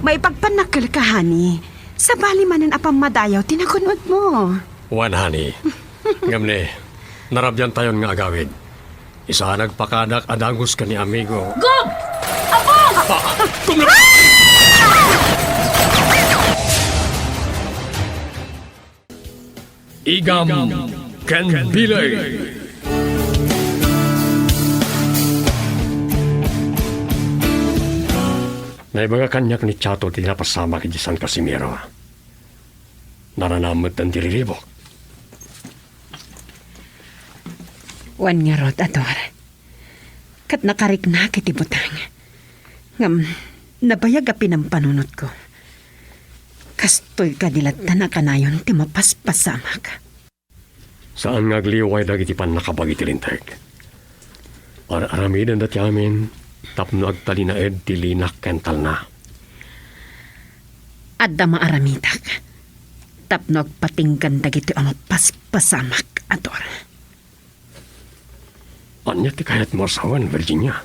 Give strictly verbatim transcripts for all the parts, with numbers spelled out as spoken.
Maipagpannakkelka, honey. Sabali manen a pammadayaw ti nagun-odmo. Wen, honey. Ngem ni, narabiantayon nga agawid. Isa a nagpakadak a dagus ken ni amigo. Gob! Apong! Ah! Kumla- Igam ken Bileg. Naibaga kaniak ni Chato ti napasamak iti San Casimiro. Naranam met ti riribuk. Wen ngarud, Ador. Ket nakariknak iti butang. Ngem, nabayag a pinampanunotko. Kastoy kadi lattan a kanayon ti mapaspasamak. Saan nga agliway dagiti pannakabagi ti Linteg. Ar-aramidenda ti amin tapno agtalinaed ti linak ken talna. Adda maaramidak tapno agpatinggan dagitoy a mapaspasamak, Ador. Ania ti kayatmo a sawen, Virginia?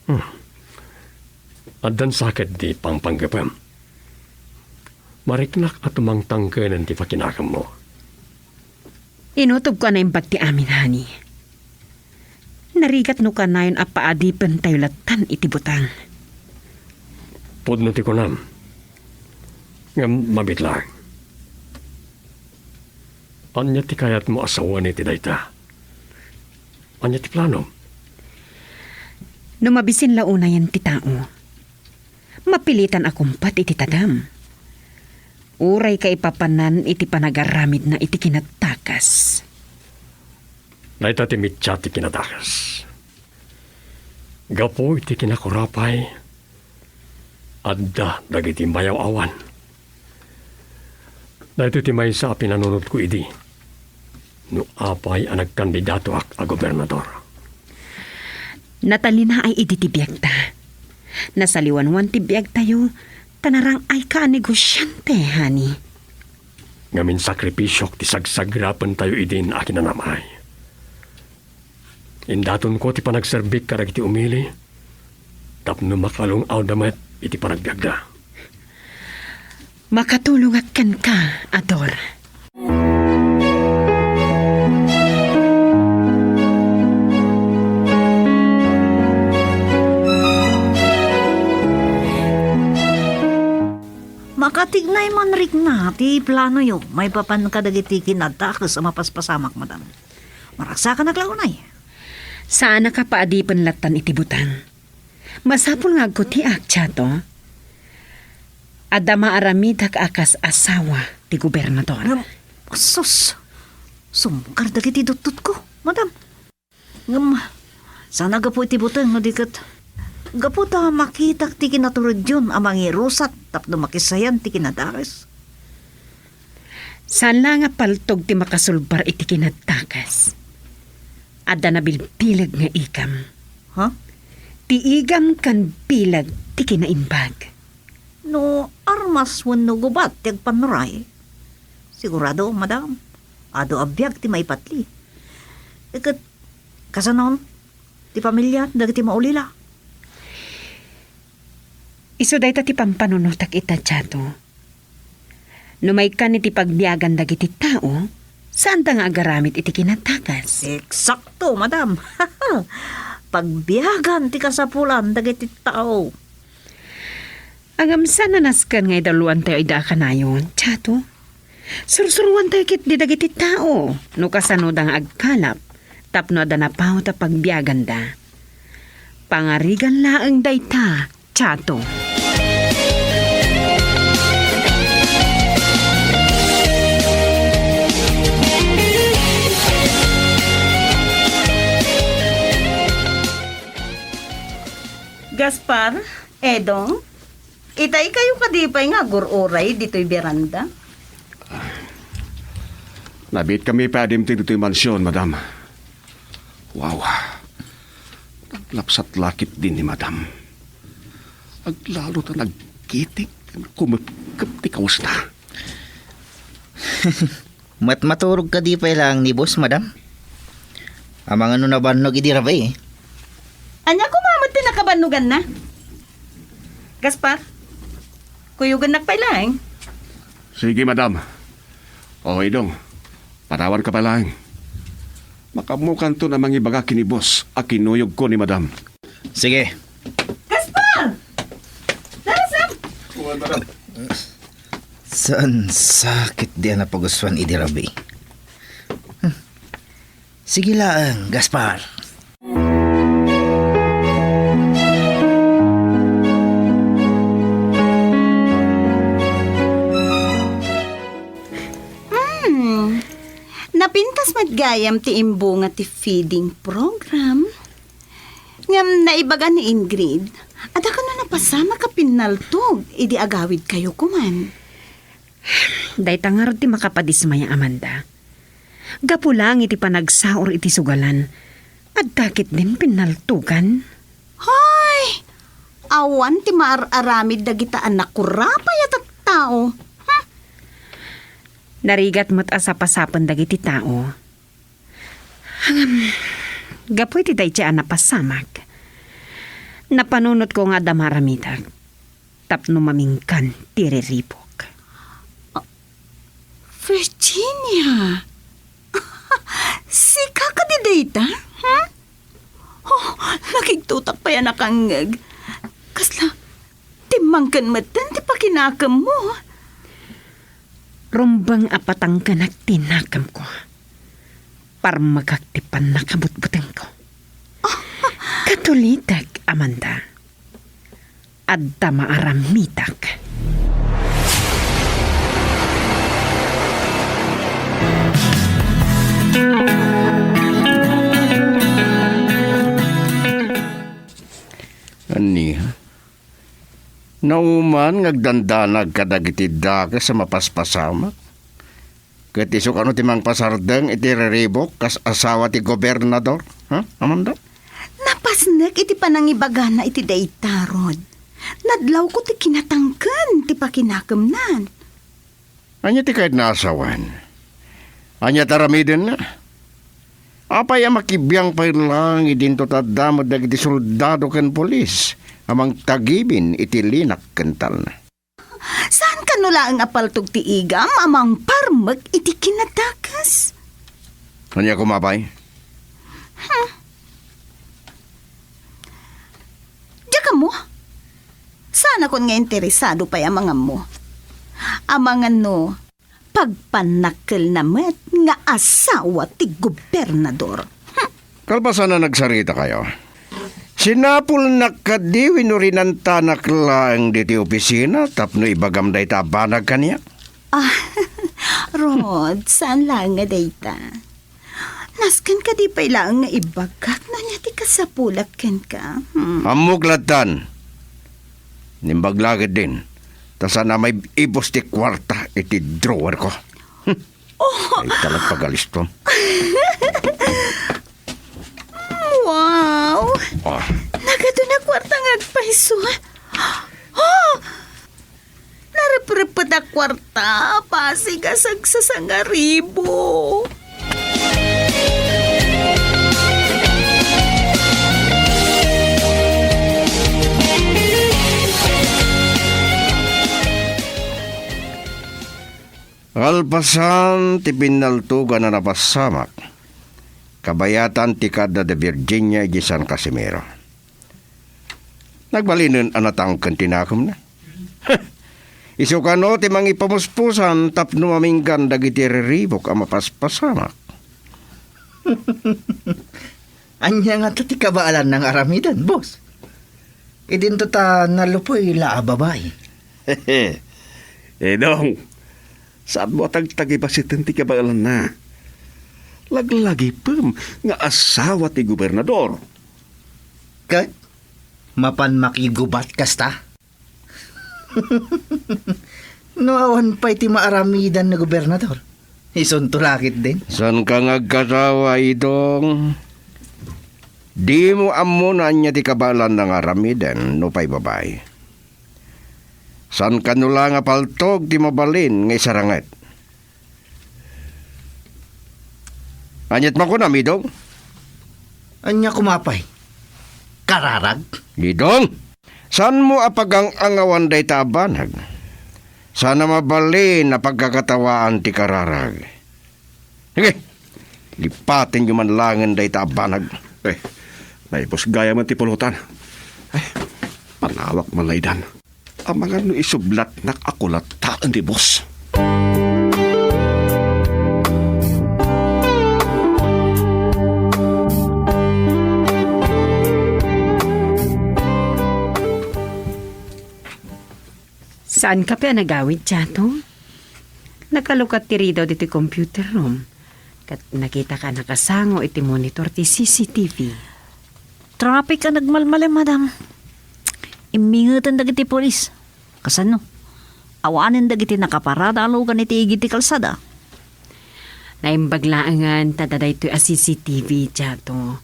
Hmm. Addan sa ketdi pangpanggepem. Mariknak a tumangtangkenen ti pakinakemmo. Inutobko a naimbag ti amin, honey. Narigat no kanayon a paadipentayo lattan iti butang. Pudno ti kunam. Ngem mabitlang. Ania ti kayatmo a sawen iti dayta? Ania ti planom? No mabisin la unayen ti tao, mapilitan a kumpat iti tadem. Uray kaipapanan iti panagaramidna iti kinadakes. Dayta ti mitsa ti kinadakes. Gapu iti kinakurapay, adda dagiti mayaw-awan. Daytoy ti maysa a pinanunotko idi no apay a nagkandidatoak a gobernador. Natalinaay idi ti biagta. Nasaliwanwan ti biagtayo, ta narang-ayka a negosiante, honey. Ngem insakripisiok ti sagsagrapentayo idin a kinanam-ay. Indatonko ti panagserbik kadagiti umili tapno makalung-awda met iti panagbiagda. Makatulongak kenka, Ador. Makatignay man rikna ti planoyo maipapan kadagiti kinadakes a mapaspasamak, madam. Maragsakanak la unay. Saanak a paadipen lattan iti butang. Masapul nga agkutiak, Chato. Adda maaramidak a kas asawa ti gobernador. Ngem, sus, sumkar dagiti duttotko, madam. Ngem, saan a gapu iti buteng no di ket gapu ta makitak ti kinaturedyon a mangirusat tapno makisayan ti kinadakes. Saan la nga paltog ti makasulbar iti kinadakes. Adda nabilbileg nga igam. Ha? Ti igam ken bileg ti kinaimbag. No armas wenno gubat ti agpannuray, sigurado, madam, adu a biag ti maipatli. Ket kasano ti pamiliat dagiti maulila? Isu dayta ti pampanunotak ita, Chato. No maikkan iti pagbiagan dagiti tao, saanda nga agaramid iti kinadakes. Eksakto, madam. Pagbiagan ti kasapulan dagiti tao. Ngem saan a nasken nga idalluantayo ida a kanayon, Chato. Sursuroantayo ketdi dagiti tao no kasanoda nga agkalap tapno adda napawta pagbiaganda. Pangarigan laeng dayta, Chato. Gaspar, Edo, itay kayo kadi pay nga agur-uray ditoy beranda? Nabiit kami pay a dimteng ditoy mansion, madam. Wow. Naglapsat la ketdi ni madam. Aglalo ta nagkiting ken kumepkep ti kawesna. Met maturog kadi pay laeng ni boss, madam? Amangan no nabannog idi rabii. Ania koma met ti nakabannoganna? Gaspar, Kuyogannak pay laeng. Sige, madam. O, Idong, panawanka pay laeng. Makaammokanton a mangibaga ken ni boss a kinuyogko ni madam. Sige. Gaspar! Darasam! Saan sakit di a napagusuan idi rabii? Sige laeng, Gaspar. Hmm. Napintas met gayam ti imbunga ti feeding program. Ngem naibaga ni Ingrid, adda kano napasamak a pinnaltog idi agawidkayo koma. Dayta ngarud ti makapadismaya, Amanda. Gapu laeng iti panagsaur iti sugalan, adda ketdin pinnaltogan. Hay! Awan ti maar-aramid dagita a nakurapay a tattao. Hmm. Narigat met a sapasapen dagiti tao. Ngem, gapu iti daydiay a napasamak, napanunotko nga adda maaramidak tapno maminggan ti riribuk. Virginia! Sika kadi dayta? Hmm? Oh, nakigtotak pay a nakangngeg. Kasla, timmangken metten ti pakinakemmo. Rumbeng a patangkenak ti nakemko. Parmekak ti pannakabutbutengko. Katulitek, Amanda. Adda maaramidak. Ania? Nauman nga agdandanag kadagiti dakes a mapaspasamak? Ket isu kano ti mangpasardeng iti riribuk kas asawa ti gobernador? Ha, Amanda? Napasnek iti panangibagana iti dayta, Rod. Nadlawko ti kinatangken ti pakinakemnan. Ania ti kayatna a sawen? Ania ti aramidenna? Apay a makibiang pay laeng idinto ta adda met dagiti soldado ken pulis a mangtagibin iti linak ken talna? Saan kano laeng a paltog ti igam a mangparmek iti kinadakes? Ania koma pay? Hmm. Diak ammo? Saanakon nga interesado pay a mangammo. Amangan no, pagpannakkelna met nga asawa ti gobernador. Hmm. Kalpasan a nagsaritakayo, sinapulnak kadi wenno rinantanak laeng ditoy opisina tapno ibagam dayta a banag kaniak? Ah, Rod, saan laeng nga dayta. Nasken kadi pay laeng nga ibagak no ania ti kasapulak kenka. Hmm. Ammok lattan. Nimbag la ketdin, ta saan a maib-ibus ti kuarta iti drawerko. Hmm. Oh! Ay, talaga pagaliston. Wow! Ah. Nagaduna kuarta nga agpayso. Oh! Narepreppet a kuarta, basig a sagsasangaribu. Kalpasan ti pinnaltogan a napasamak, kabayatan ti kaadda da Virginia idiay San Casimiro. Nagbalinen a natangken ti nakemna. Isu kano ti mangipamuspusan tapno maminggan dagiti riribuk a mapaspasamak. Ania ngata ti kabaelanna nga aramiden, boss? Idinto ta nalupoy la a babai. Idong, saanmo a tagtagibasiten ti kabaelanna? Laglagipem nga asawa ti gobernador. Ket mapan makigubat kasta? No awan pay ti maaramidan ni gobernador, isunto la ketdin. Saanka nga agkasawa, Idong? Dimo ammo no ania ti kabaelanna nga aramiden, nupay babai. Saan kano la nga paltog ti mabalin nga isaranget. Aniat makunam, Idong? Ania koma pay? Kararag? Idong, saanmo a pagang-angawan dayta a banag? Saan a mabalin a pagkakatawaan ti kararag. Sige, lipatenyo man laengen dayta a banag. Eh, naibus gayamen ti pulutan. Eh, panawak man laydan. Amangan no isublatnak a kulataen ti bus. Saan ka pay a nagawid, Chato? Nakalukat ti ridaw ditoy computer room. Ket nakitaka a nakasango iti monitor ti C C T V. Traffic a nagmalmalem, madam. Immingeten dagiti pulis. Kasano? Awanen dagiti nakaparada a lugan iti igid ti kalsada. Naimbag laengen ta daytoy a C C T V, Chato.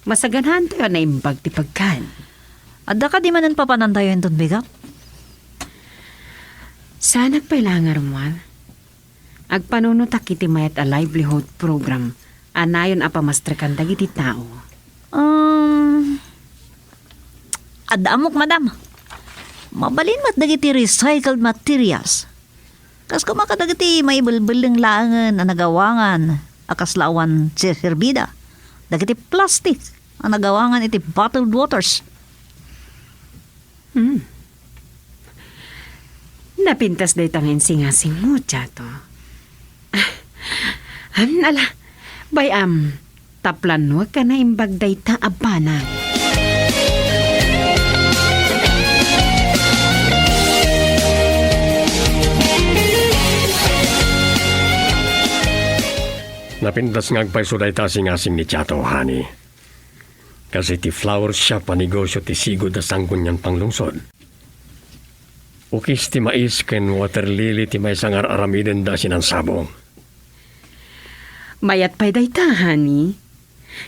Masaganaantayo a naimbag ti pagkan. Adda kadi manen papanantayo inton bigat? Saanak pay la a ngarummuar. Agpanunotak iti mayat a livelihood program a nayon a pamastrekan dagiti tao. Um, adda ammok, madam. Mabalin met dagiti recycled materials. Kas koma kadagiti maibelbelleng laengen a nagawangan a kasla awan serserbida. Dagiti plastic a nagawangan iti bottled waters. Hmm. Napintas dayta nga insingasingmo, Chato. Ah, ala, bay-am, ta planuek a naimbag dayta a banag. Napintas nga agpayso dayta a singasing ni Chato, honey. Kas iti flower shop a negosio ti sigud a sanggunian panglungsod. Ukis ti mais ken water lily ti maysa nga ar-aramidenda a sinangsabong. Mayat pay dayta, honey.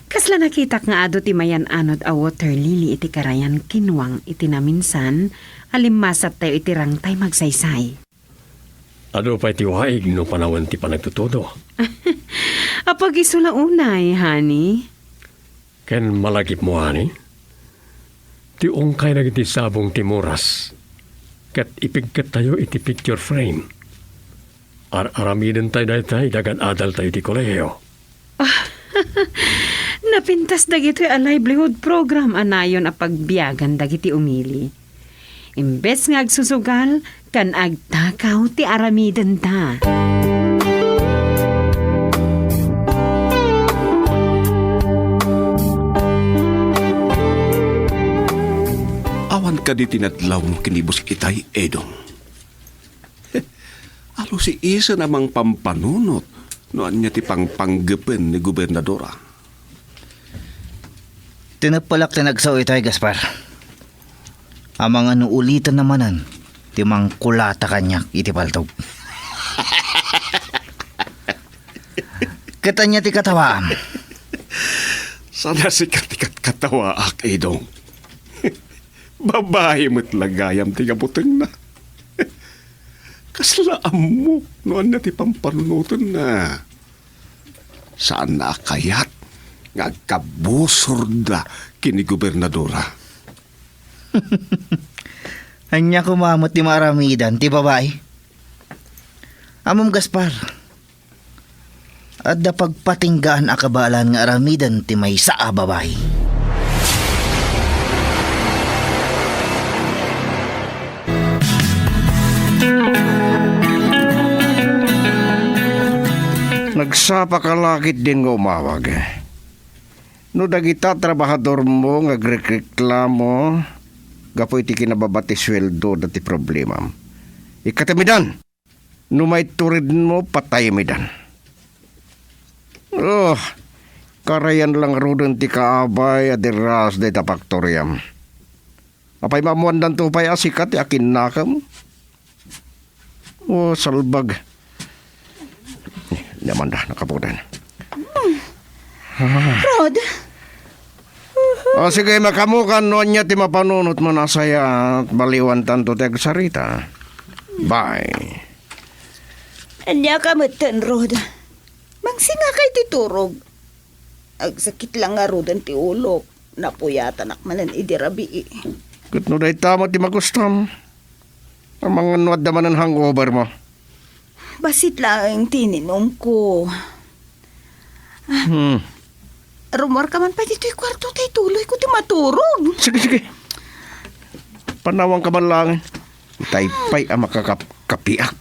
Kasla nakitak nga adu ti mayan-anod a water lily iti karayan kinuang iti naminsan a limmasattayo iti rangtay magsaysay. Adu pay ti waig no panawen ti panagtutudo. Apag-isu la unay, honey. Ken malagipmo, honey, ti ungkay dagiti sabong ti muras, ket ipigkettayo iti picture frame. Ar-aramidentayo dayta idi agad-adaltayo iti kolehio. Napintas dagitoy a livelihood program a nayon a pagbiagan dagiti umili. Imbes nga agsusugal, ken agtakaw ti aramidenda. Awan kadi ti nadlawmo ken ni Boss Itay, Edong? Alusiisen a mangpampanunot no ania ti pangpanggepen ni gobernadora. Tinepelak ti nagsao itay, Gaspar. Amangan no ulitenna manen ti mangkulata kaniak iti paltog. Ket ania ti katawaam? Saan a sika ti katkatawaak, Edong. Babai met la gayam ti kabutengna. Kasla ammok no ania ti pampanunotenna. Saanna a kayat nga agkabusorda ken ni gobernadora. Ania koma met ti maaramidan ti babai? Ammom, Gaspar, adda pagpatinggaan a kabaelan nga aramiden ti maysa a babai. Nagsapa ka la ketdin nga umawag. No dagita trabahadormo nga agrekreklamo gapu iti kinababa ti sueldoda ti problemam, ikkatem idan. No maituredmo, patayem idan. Oh, karayan la ngaruden ti kaabay a dirraas dayta faktoriam. Apay, maammoandanto pay a sika ti akinnakem? Oh, salbag. Ni Amanda, nakapudan. Rod? O, sige, makamukan no ania ti mapanunotmo a nasayaat, baliwantanto ti agsarita. Bye. Ania ka metten, Rod? Mangsingaka iti turog. Agsakit la ngaruden ti ulok. Napuyatanak manen idi rabii. Ket no dayta met ti magustom, Amangan no adda manen hangover mo. Bassit laeng ti ininumko. Hmm. Rumuarka man pay ditoy kuarto tay tuloyko ti maturog. Sige, sige. Panawanka man laeng. Itay pay a makakapkapiak.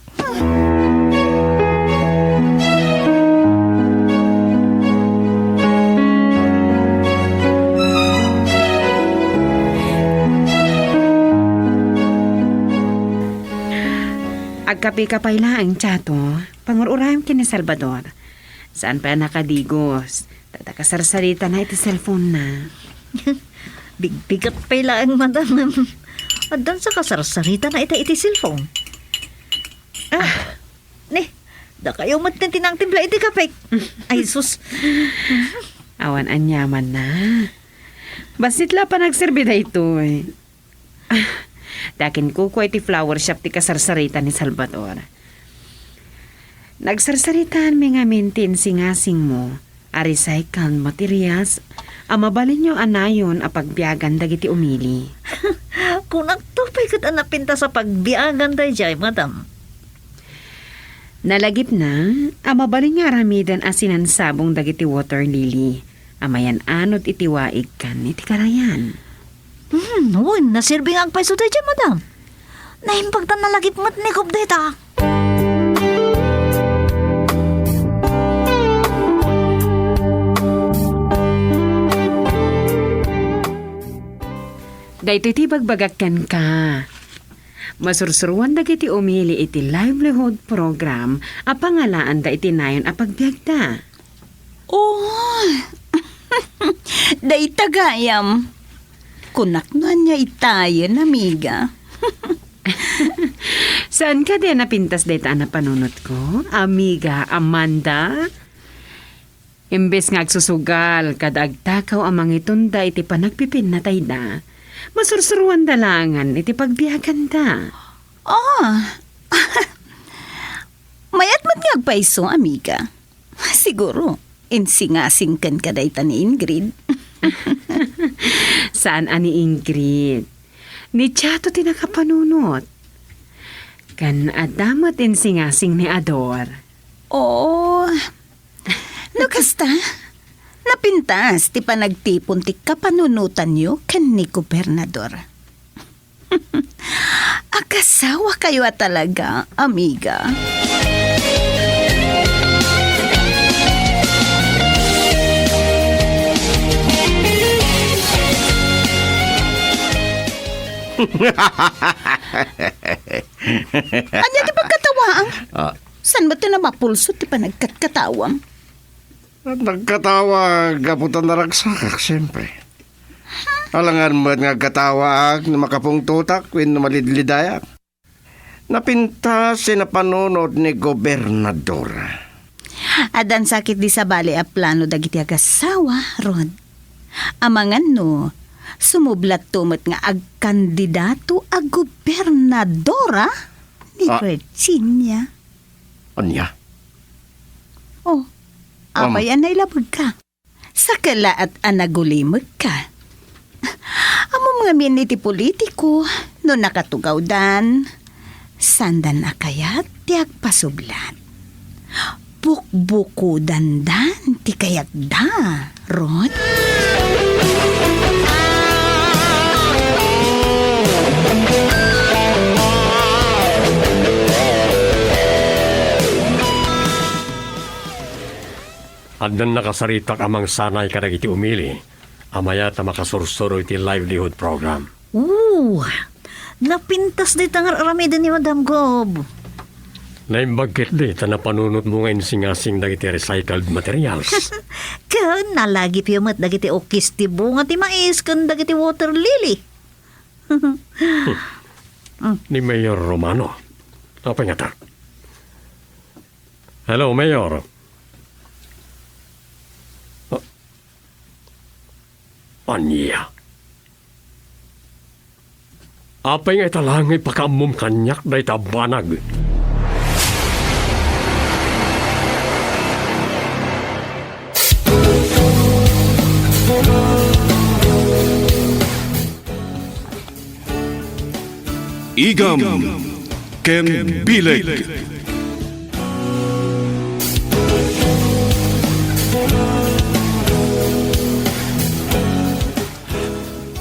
Agkapika pay laeng, Chato. Pangur-urayem ken ni Salvador. Saan pay a nakadigos. Ta, ta kasarsaritana iti cellphone-na. Bigbigat pay laeng, madam. Addan sa kasarsaritana ita iti cellphone. Ah, ni, dakayo met ti nangtimpla iti kape. Ay, sus. Awan aniamanna. Bassit la panagserbi daytoy. Ah, ti akinkukua iti flower shop ti kasarsarita ni Salvador. Nagsarsaritaanmi ngamin ti insingasingmo a recycled materials a mabalinyo a nayon a pagbiagan dagiti umili. Kunakto pay ket a napintas a pagbiagan daydiay, madam. Nalagipna a mabalin nga aramiden a sinansabong dagiti water lily a mayan-anod iti waig ken iti karayan. Hmm, wen, naserbi nga agpayso daydiay, madam. Naimbag ta nalagip met ni Gob dayta. Daytoy ti ibagbagak kenka. Masursuroan dagiti umili iti livelihood program a pangalaanda iti nayon a pagbiagda. Oh, dayta gayam. Kunak no ania itayen, amiga. Saan kadi a napintas dayta a napanunotko, amiga Amanda? Imbes nga agsusugal kada agtakaw a mangitunda iti panagpipinnatayda, masursuroanda laengen iti pagbiaganda. Ah, mayat met nga agpayso, amiga. Siguro, insingasing kenka dayta ni Ingrid. Saan a ni Ingrid. Ni Chato ti nakapanunot. Ken adda met insingasing ni Ador. Oo. No kasta, napintas ti panagtipon ti kapanunotanyo ken ni Gobernador. Agasawakayo a talaga, amiga. Ania ti pagkatawaam? Ah. Saan met ti mapulso ti panagkatkatawam? Nagkatawa gapu ta naragsakak, siyempre. Alangan met nga agkatawaak no makapungtotak wenno malidlidayak. Napintas ti napanunot ni Gobernador. Addan sa ketdi sabali a plano dagiti agasawa, Rod. Amangan no, sumublatto met nga agkandidato a gobernadora ni Ah. Virginia. Ania? Oh, Am. Apay a nailabegka? Sakalaat a nagulimekka. Ammom ngamin iti politiko, no nakatugawdan, saandan a kayat ti agpasublat. Bukbukodandan ti kayatda, Rod. Addan nakasaritak a mangsanay kadagiti umili a mayat a makasursuro iti livelihood program. Oh, napintas dayta nga ar-aramiden ni Madam Gob. Naimbag ketdi ta napanunotmo nga insingasing dagiti recycled materials. Ken nalagipyo met dagiti ukis ti bunga ti mais ken dagiti water lily. Ni Mayor Romano. Apay ngata? Hello, Mayor. Ah, ania? Apay nga ita laeng nga ipakaammom kaniak dayta a banag? Igam, ken bileg.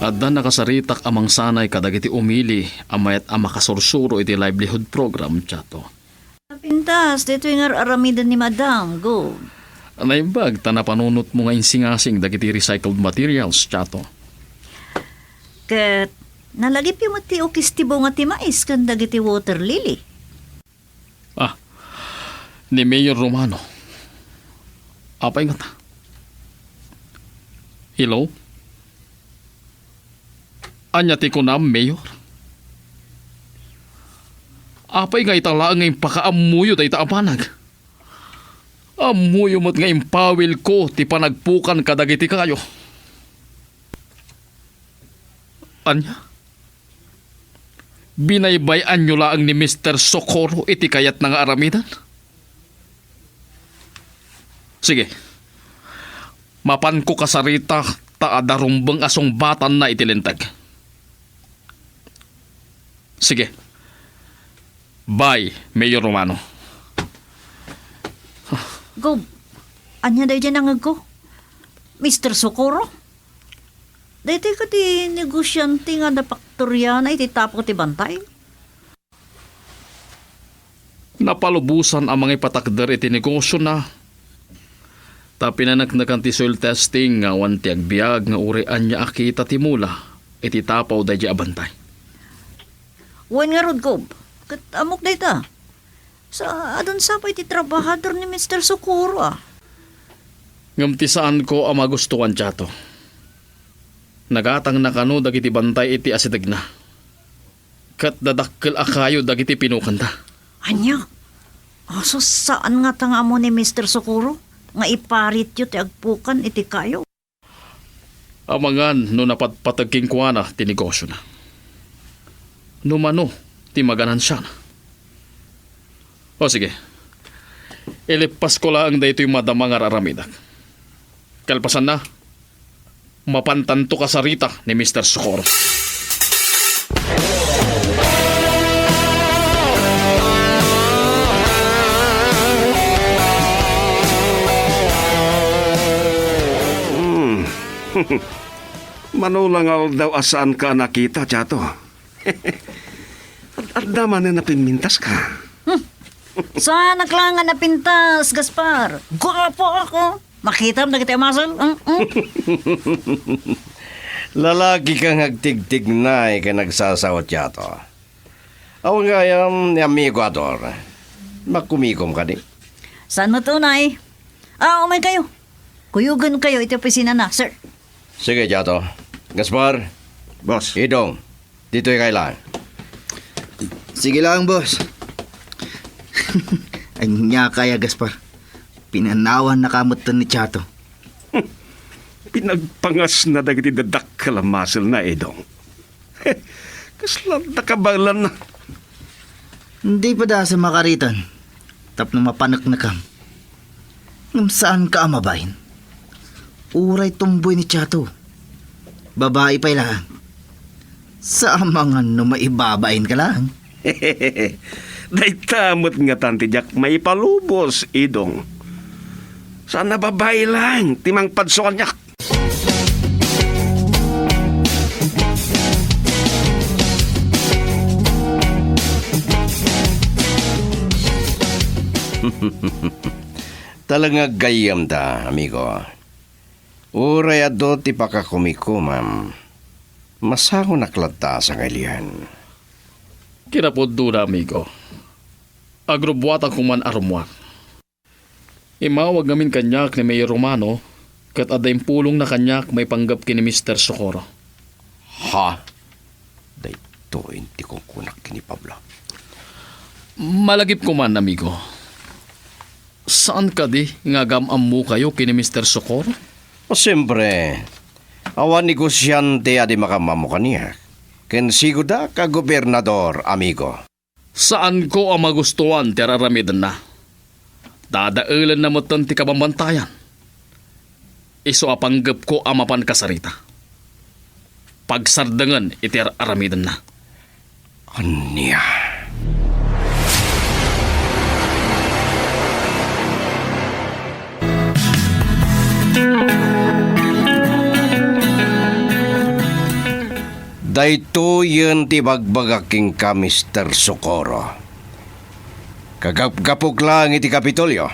Adda nakasaritak a mangsanay kadagiti umili a mayat a makasursuro iti livelihood program, Chato. Napintas, daytoy nga ar-aramiden ni Madam, go. Naimbag ta napanunotmo nga insingasing dagiti recycled materials, Chato. Ket nalagipyo met ti ukis ti bunga ti mais ken dagiti water lily. Ah, ni Mayor Romano. Apay ngata? Hello? Ania ti kunam, Mayor? Apay nga ita laeng nga impakaammoyo dayta a banag? Ammoyo met nga impawilko ti panagpukan kadagiti kayo. Ania? Binaybay-anyo laeng ni Mister Socorro iti kayatna nga aramiden? Sige. Mapanko kasarita ta adda rumbeng a sungbatanna iti linteg. Sige. Bye, Mayor Romano. Gob, ania daydiay nangegko? Mister Socorro? Daytoy kadi negosyante nga adda faktoriana iti tapaw ti bantay? Napalubosan a mangipatakder iti negosyona, ta pinaneknekan ti soil testing nga awan ti agbiag nga uray ania a kita ti mula iti tapaw daydiay a bantay. Wen ngarud, Gob, ket ammok dayta. Sa adun sa pay ti trabahador ni Mister Socorro, ah. Ngem ti saanko a magustuan, Chato. Nagatangna kano dagiti bantay iti asitegna. Ket dadakkel a kayo dagiti pinukanta. Ania? Asus, saan ngata nga ammo ni Mister Socorro nga iparityo ti agpukan iti kayo? Amangan no napatpateg kenkuana ti negosyona. No mano ti maganansiana. O sige, ileppasko laeng daytoy madama nga ar-aramidek. Kalpasanna, mapantanto kasarita ni Mister Socorro. Hmm. Mano la nga aldaw a saanka a nakita, Chato. Ad-, adda manen a pimmintaska. Hmm. Saanak laeng a napintas, Gaspar. Guapo ako. Makitam dagiti a muscle. Hmm, hmm. Lalakika nga agtigtignay ken agsasao, Chato. Awan gayam ni Amigo Ador. Makumikom kadi? Saan met unay? Ah, umay kayo. Kuyogen kayo iti opisina na, sir. Sige, Chato. Gaspar. Boss. Idong, ditoy kay lang. Sige lang, boss. Ania kaya, Gaspar? Pinanawan na ka metten ni Chato. Pinagpangasna dagiti dadakkel a muscle na, Idong. Kasla adda kabaelanna. Di pay dayta makaritan tapno mapaneknekam. Ngem saanka a mabain. Uray tomboy ni Chato. Babai pay laeng. Sa amangan no maibabainka laeng. Dayta met ngatan ti diak maipalubos, Idong. Saan a babai laeng ti mangpadsuanyak. Talaga gayyemta, amigo. Uray adu ti pakakumikomam, masangonak latta a sangailian. Kinapuddona, amigo. Agrubbuatanko man a rummuar. Immawag ngamin kaniak ni Mayor Romano ket adda impulongna kaniak maipanggep ken ni Mister Socorro. Ha? Daytoyen ti kunkunak ken ni Pablo. Malagipko man, amigo. Saan kadi nga agam-ammokayo ken ni Mister Socorro? Siempre, awan negosyante a di makam-ammo kaniak. Ken sigurdak a gobernador, amigo. Saanko a magustuan ti ar-aramidenna. Dadaelenna metten ti kabambantayan. Isu a panggepko a mapan kasarita. Pagsardengen iti ar-aramidenna. Ania? Daytoyen ti ibagbagak kenka, Mister Socorro. Kagapgapok laeng iti Kapitolyo,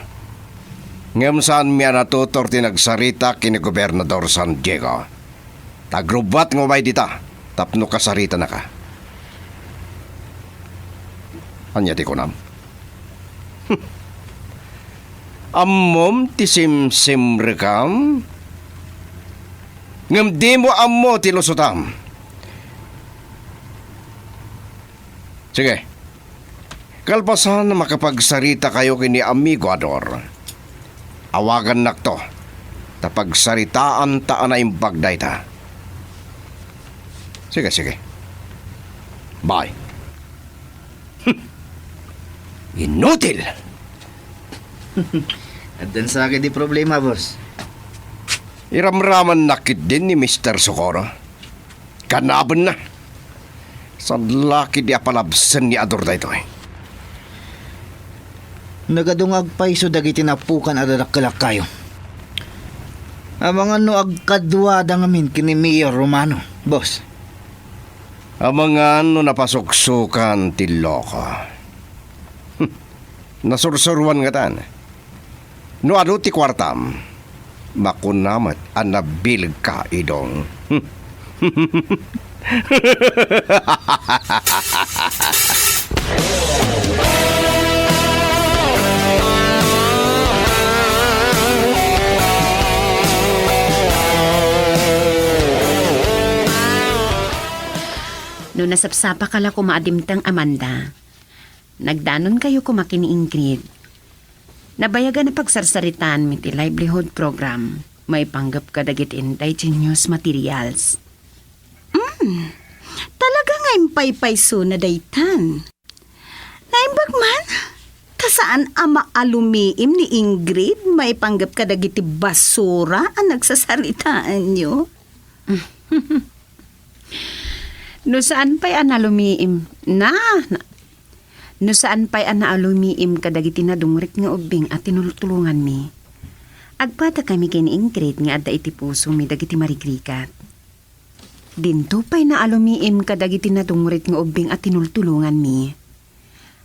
ngem saanmi a natutor ti nagsarita ken ni Gobernador San Diego. Ta agrubbuat nga umay dita tapno kasaritanaka. Ania ti kunam? Ammom ti simsimrekam, ngem dimo ammo ti lusotam. Sige. Kalpasan a makapagsarita kayo ken ni Amigo Ador, awagannakto ta pagsaritaanta a naimbag dayta. Sige, sige. Bye. Inutil! Addan sa akin di problema, boss. Iramramannak ketdin ni Mister Socorro. Kanabenna. Saan la ketdi a palabsen ni Ador daytoy? Nagadu nga agpayso dagiti napukan a dadakkelak kayo. Amangan no agkaduada ngamin ken ni Mayor Romano, boss. Amangan no napasuksokan ti loko. Hmm. Nasursuroan ngatan. No adu ti kuartam, makuna met a nabilegka, Idong. No nasapsapaka la koma a dimteng, Amanda, nagdanonkayo koma ken ni Ingrid. Nabayagan a pagsarsaritaanmi ti livelihood program maipanggep kadagiti indigenous materials. Mm, talaga nga impaypaysona daytan. Naimbag man, ta saan a maalumiim ni Ingrid maipanggep kadagiti basura a nagsasaritaanyo? No saan pay a nalumiim, na, na, no saan pay a naalumiim kadagiti nadungrit nga ubbing a tinultulonganmi, agpadakami ken ni Ingrid nga adda iti pusomi dagiti marigrigat. Dinto pay naalumiim kadagiti nadungrit nga ubbing a tinultulonganmi.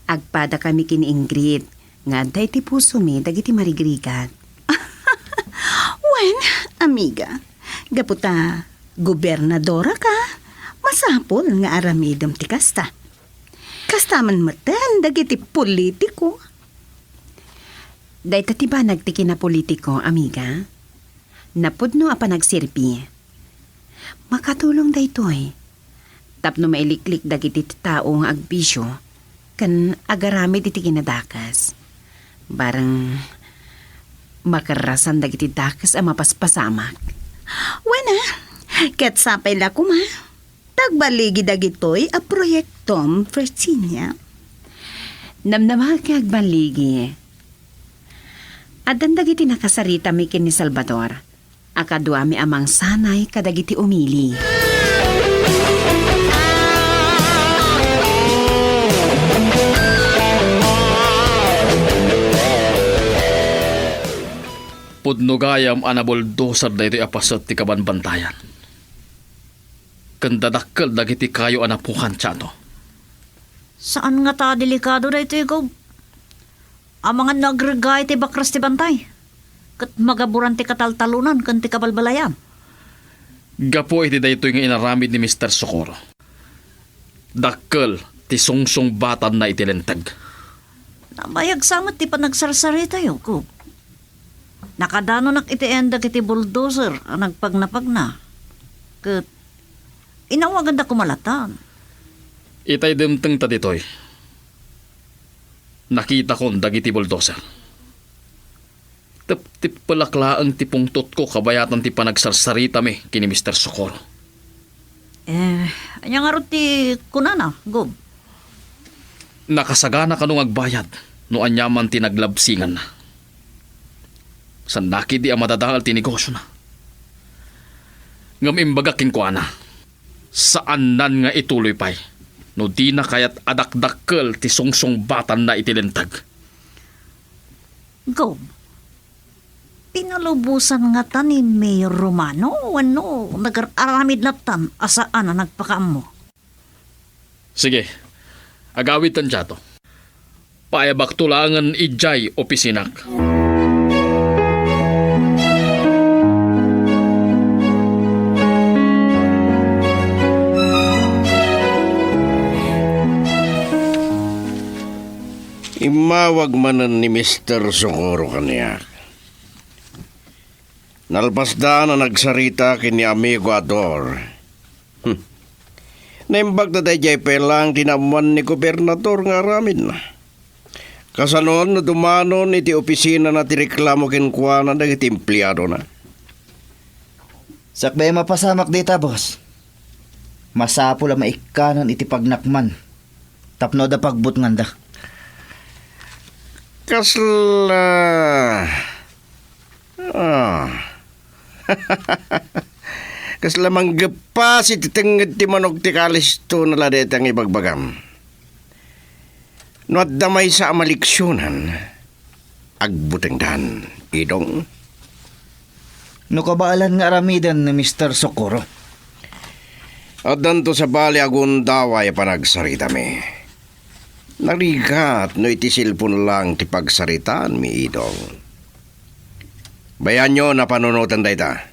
Agpadakami ken ni Ingrid nga adda iti pusomi dagiti marigrigat. Wen, amiga, gapu ta gobernadora ka, masapul nga aramidem ti kasta. Kasta man metten dagiti politiko. Dayta ti banag ti kinapolitiko, amiga. Napudno a panagserbi. Makatulong daytoy tapno mailiklik dagiti tattao nga agbisio ken agaramid iti kinadakes. Bareng makerrasan dagiti dakes a mapaspasamak. Wen a, ket sapay la koma. Tagbaligi dagitoy a proyektom, Virginia. Namnamaak nga agballigi. Addan dagiti nakasaritami ken ni Salvador a kaduami a mangsanay kadagiti umili. Pudno gayam a nabuldoser daytoy a paset ti kabanbantayan. Ken dadakkel dagiti kayo a napukan, Chato. Saan ngata a delikado daytoy, Gob? Amangan no agregay ti bakras ti bantay, ket magaburan ti kataltalonan ken ti kabalbalayan. Gapu iti daytoy nga inaramid ni Mister Socorro, dakkel ti sungsungbatanna iti linteg. Nabayag sa met ti panagsarsaritayo, Gob. Nakadanonak iti endek iti bulldozer a nagpagnapagna, ket inawaganda koma latan. Itay dimtengta ditoy, nakitakon dagiti bulldozer. Tepteppelak laeng ti pungtotko kabayatan ti panagsarsaritami ken ni Mister Socorro. Eh, ania ngarud ti kunana, Gob? Nakasagana kano nga agbayad no aniaman ti naglabsinganna. Saan na ketdi a madadael ti negosiona. Ngem imbagak kenkuana, saannan nga ituloy pay no dina kayat a dakdakkel ti sungsungbatanna iti linteg. Gob, Pinalubosan ngata ni Mayor Romano wenno nagar-aramid lattan a saan a nagpakaammo? Sige, agawidtan diato. Paayabakto laengen idiay opisinak. Immawag manen ni Mister Socorro kaniak. Nalpasda a nagsarita ken ni Amigo Ador. Hmm. Naimbag ta daydiay pay laeng ti naammuan ni Gobernador nga aramidna. Kasano no dumanon iti opisinana ti reklamo kenkuana dagiti empleadona? Sakbay a mapasamak dita, boss, masapul a maikkanan iti pagnakman tapno adda pagbutnganda. Kasla Ah. Kasla manggeppas iti tengnged ti manok ti kalistona la dayta nga ibagbagam. No adda maysa a maliksionan, agbutengdan, Idong. No kabaelan nga aramiden ni Mister Socorro. Addanto sabali a gundaway a panagsaritami. Narigat no iti cellphone lang ti pagsaritaanmi, Idong. Bayanyo a panunoten dayta.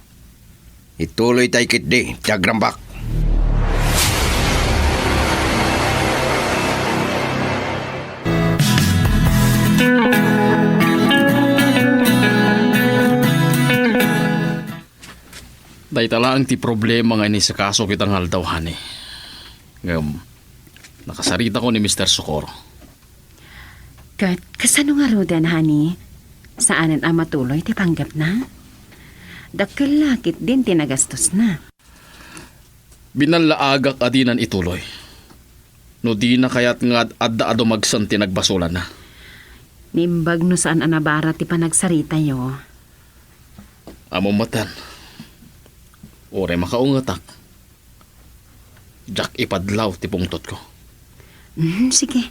Ituloytay ketdi ti agrambak. Dayta laeng ti problema nga inisakaso kita nga aldaw, honey. Ngem, nakasaritako ni Mister Socorro. Ket kasano ngaruden, honey? Saanen a matuloy ti panggepna? Dakkel la ketdin ti nagastosna. Binallaagak a dinan ituloy. No dina kayat nga ad-, adda a dumagsen ti nagbasolanna. Naimbag no saan a nabara ti panagsaritayo. Ammom met, uray makaungetak, diak ipadlaw ti pungtotko. Mm, sige.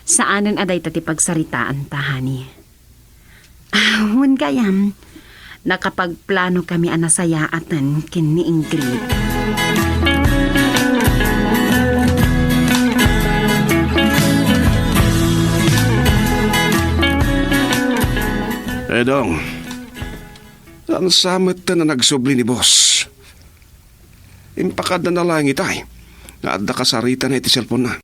Saanen a dayta ti pagsaritaanta, honey. Ah, wen gayam, nakapagplano kami a nasayaaten ken ni Ingrid. Idong, saan sa met a nagsubli ni boss? Impakadana laeng itay nga adda kasaritana iti cellphone-na.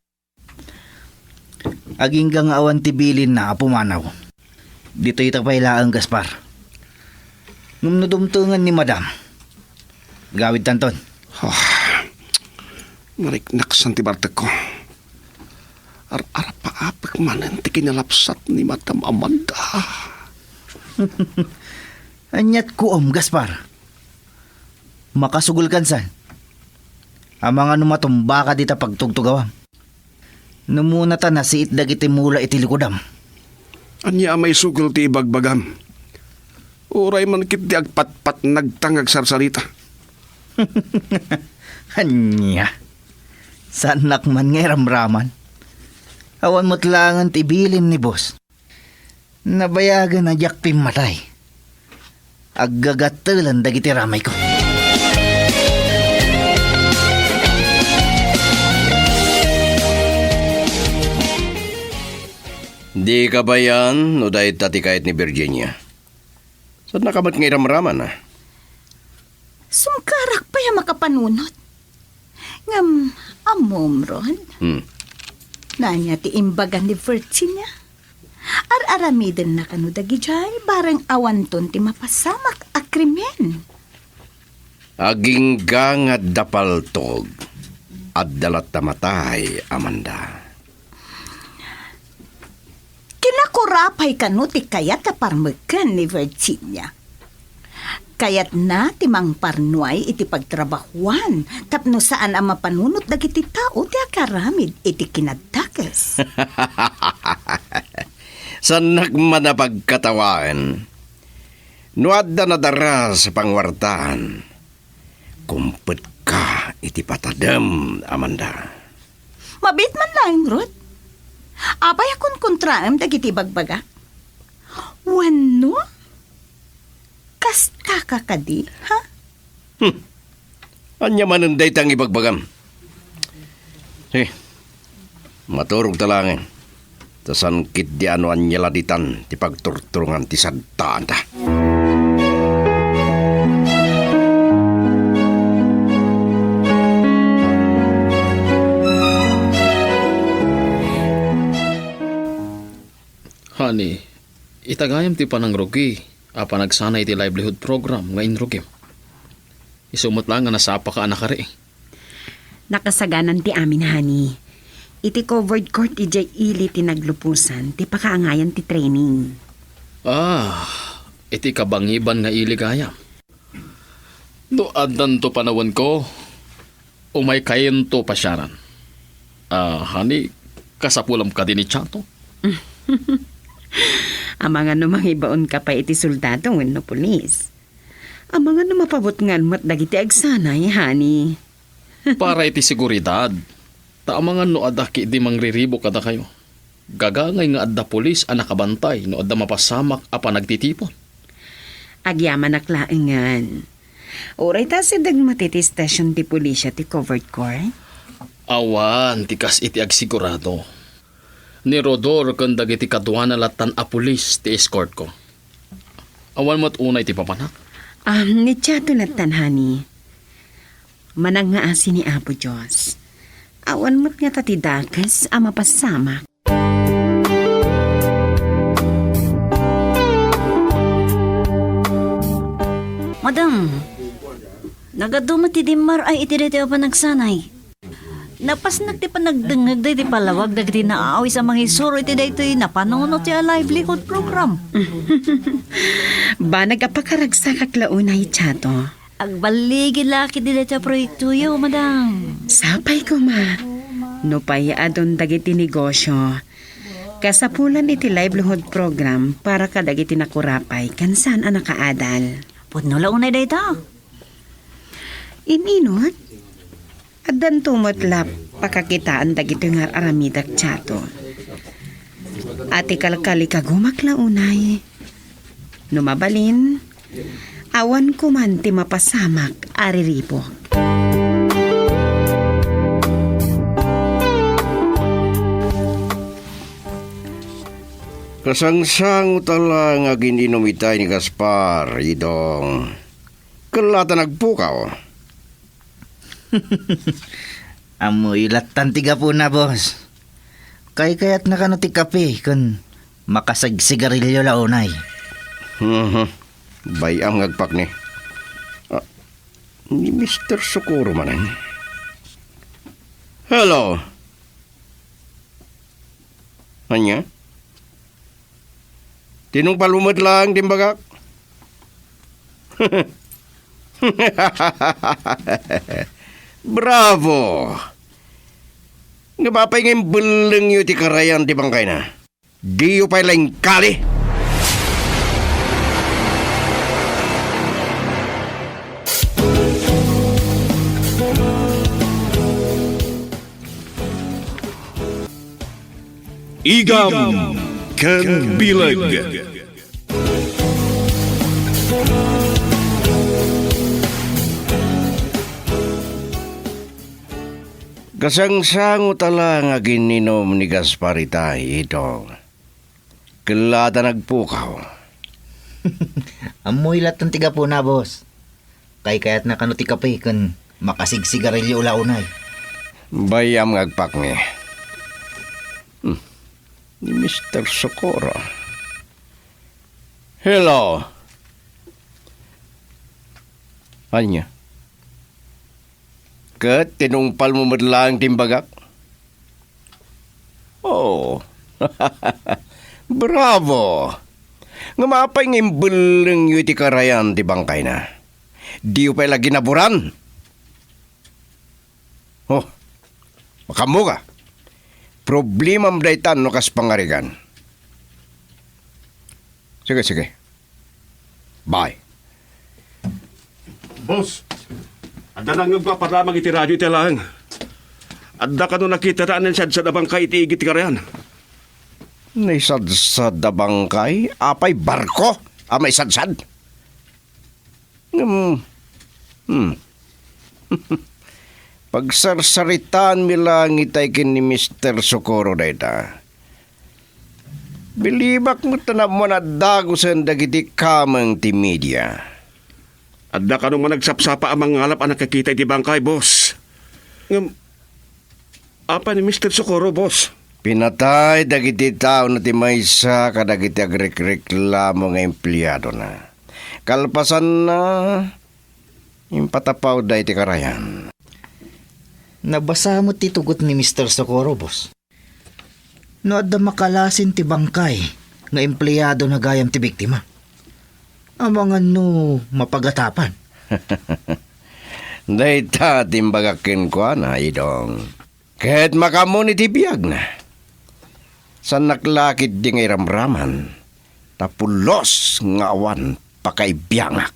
Agingga nga awan ti bilinna a pumanaw. Ditoy ta pay laeng, Gaspar. Ngem no dumtengen ni Madam, gawidtanton. Ah, mariknaksan ti bartekko. Ar-arapaapek manen ti kinalapsat ni Madam Amanda. Aniat kuom, Gaspar? Makasugulkan san? Amangan no matumbaka dita pagtugtugawam. Numuna ta nasiit dagiti mula iti likudam. Ania a maisugul ti ibagbagam? Uray man ketdi agpatpatnagta nga agsarsarita. Ania? Saannak man nga iramraman. Awan met laengen ti bilin ni boss. Nabayagen a diak pimmatay. Aggagattelan dagiti ramayko. Di kabayan no dayta ti kayat ni Virginia. Saannaka met nga iramraman, a? Sumkarak pay a makapanunot. Ngem, ammom, Rod? Hmm. Ania ti imbaga ni Virginia? Ar-aramidenna kano dagidiay, bareng awanton ti mapasamak a krimen. Agingga nga adda paltog, adda latta matay, Amanda. Kinakura pay kano ti kayat a parmeken ni Virginia. Kayatna ti mangparnuay iti pagtrabahuan tapno saan a mapanunot dagiti tao ti agaramid iti kinadakes. Saannak man a pagkatawaen. No adda nadaras a pangwartaan, kumpetka iti patadem, Amanda. Mabiit man laeng, Rod. Apay a kunkontraem dagiti ibagbagak? Wenno, Kasta ka kadi, ha? Hmm. Ania manen dayta nga ibagbagam? Eh, maturog ta laengen. Ta saan ketdi a no ania la ditan ti pagturturongan ti sadtaanta. Honey, ita gayam ti panangrugi a panagsanay iti livelihood program nga inrugim. Isu met laeng nga nasapaka a nakari. Nakasaganan ti amin, honey. Iti covered court idiay ili ti nagluposan ti pakaangayan ti training. Ah, iti kabangiban nga ili gayam. No addanto panawenko, umaykayonto pasiaran. Ah, honey, kasapulam kadi ni Chato? Amangan no mangibaonka pay iti soldado wenno pulis. Amangan no mapabutngan met dagiti agsanay, honey. Para iti seguridad. Ta amangan no adda ketdi mangriribuk kadakayo. Gagangay nga adda pulis a nakabantay no adda mapasamak a panagtitipon. Agyamanak laengen. Uray ta asideg met iti station ti pulisya ti covered court? Awan ti kas iti agsigurado. Ni Rodor ken dagiti kaduana lattan a pulis ti escortko. Awan met unay ti papanak. Ah, ni Chato lattan, honey. Manangngaasi ni Apo Dios. Awan met ngata ti dakes a mapasamak. Madam, nagadu met ti dimmar-ay iti daytoy a panagsanay. Napasnek ti panagdengngeg daytoy palawag dagiti naawis a mangisuro iti daytoy napanunot a livelihood program. Banag a pakaragsakak la unay, Chato. Agballigi la ketdi daytoy a proyektoyo, madam. Sapay koma. Nupay adun dagiti negosio, kasapulan iti livelihood program para kadagiti nakurapay ken saan a nakaadal. Pudno la unay dayta. Ininot? Addanto met la pakakitaan dagitoy nga ar-aramidek, Chato. A ti kalkalikagumak la unay. No mabalin, awan koman ti mapasamak a riribuk. Kasangsango ta la nga agin-inom itay ni Gaspar, Idong. Ket la ta nagpukaw. Ammoyo lattan ti gapuna, boss. Kaykayatna kano ti kape ken makasigsigarilyo la unay. Mhm. Bay-am nga agpakni. Ah, ni Mister Socorro manen. Hello. Ania? Tinungpalmo met laeng ti imbagak? Bravo! Ngem apay nga imbellengyo ti karayan ti bangkayna? Diyo pay la inkali? Igam ken bileg. Kasangsango ta la nga agin-inom ni Gaspar itay, Idong. Ket la ta nagpukaw. Ammoy lattan ti gapuna, boss. Kaykayatna kano ti kape ken makasigsigarilyo la unay. Bay-am nga agpakni. Hmm. Ni Mister Socorro. Hello. Ania? Ket tinungpalmo met laeng ti imbagak? Oh. Bravo! Ngem apay nga imbellengyo iti karayan ti bangkayna? Diyo pay la ginaburan? Oh, makaammoka. Problemam daytan no kas pangarigan. Sige, sige. Bye. Boss, adda nangngegko a parramag iti radio iti laeng. Adda kano nakitana a naisadsad a bangkay iti igid ti karayan. Naisadsad a bangkay? Apay barko a maisadsad? Ngem, hmm. Pagsarsaritaanmi laeng itay ken ni Mister Socorro dayta. Bilibak met ta ammoan a dagusen dagiti kameng ti media. Adda kano nga nagsapsapa a mangalap a nakakita iti bangkay, boss. Ngem, apay ni Mister Socorro, boss? Pinatay dagiti taona ti maysa kadagiti agrekreklamo nga empleadona. Kalpasanna, impatapawda iti karayan. Nabasa met ti tugot ni Mister Socorro, boss. No adda makalasin ti bangkay nga empleadona gayam ti biktima, amangan no mapagatapan. Dayta ti imbagak kenkuana, Idong. Ket makaammoan iti biagna. Saannak la ketdi nga iramraman, ta pulos nga awan pakaibiangak.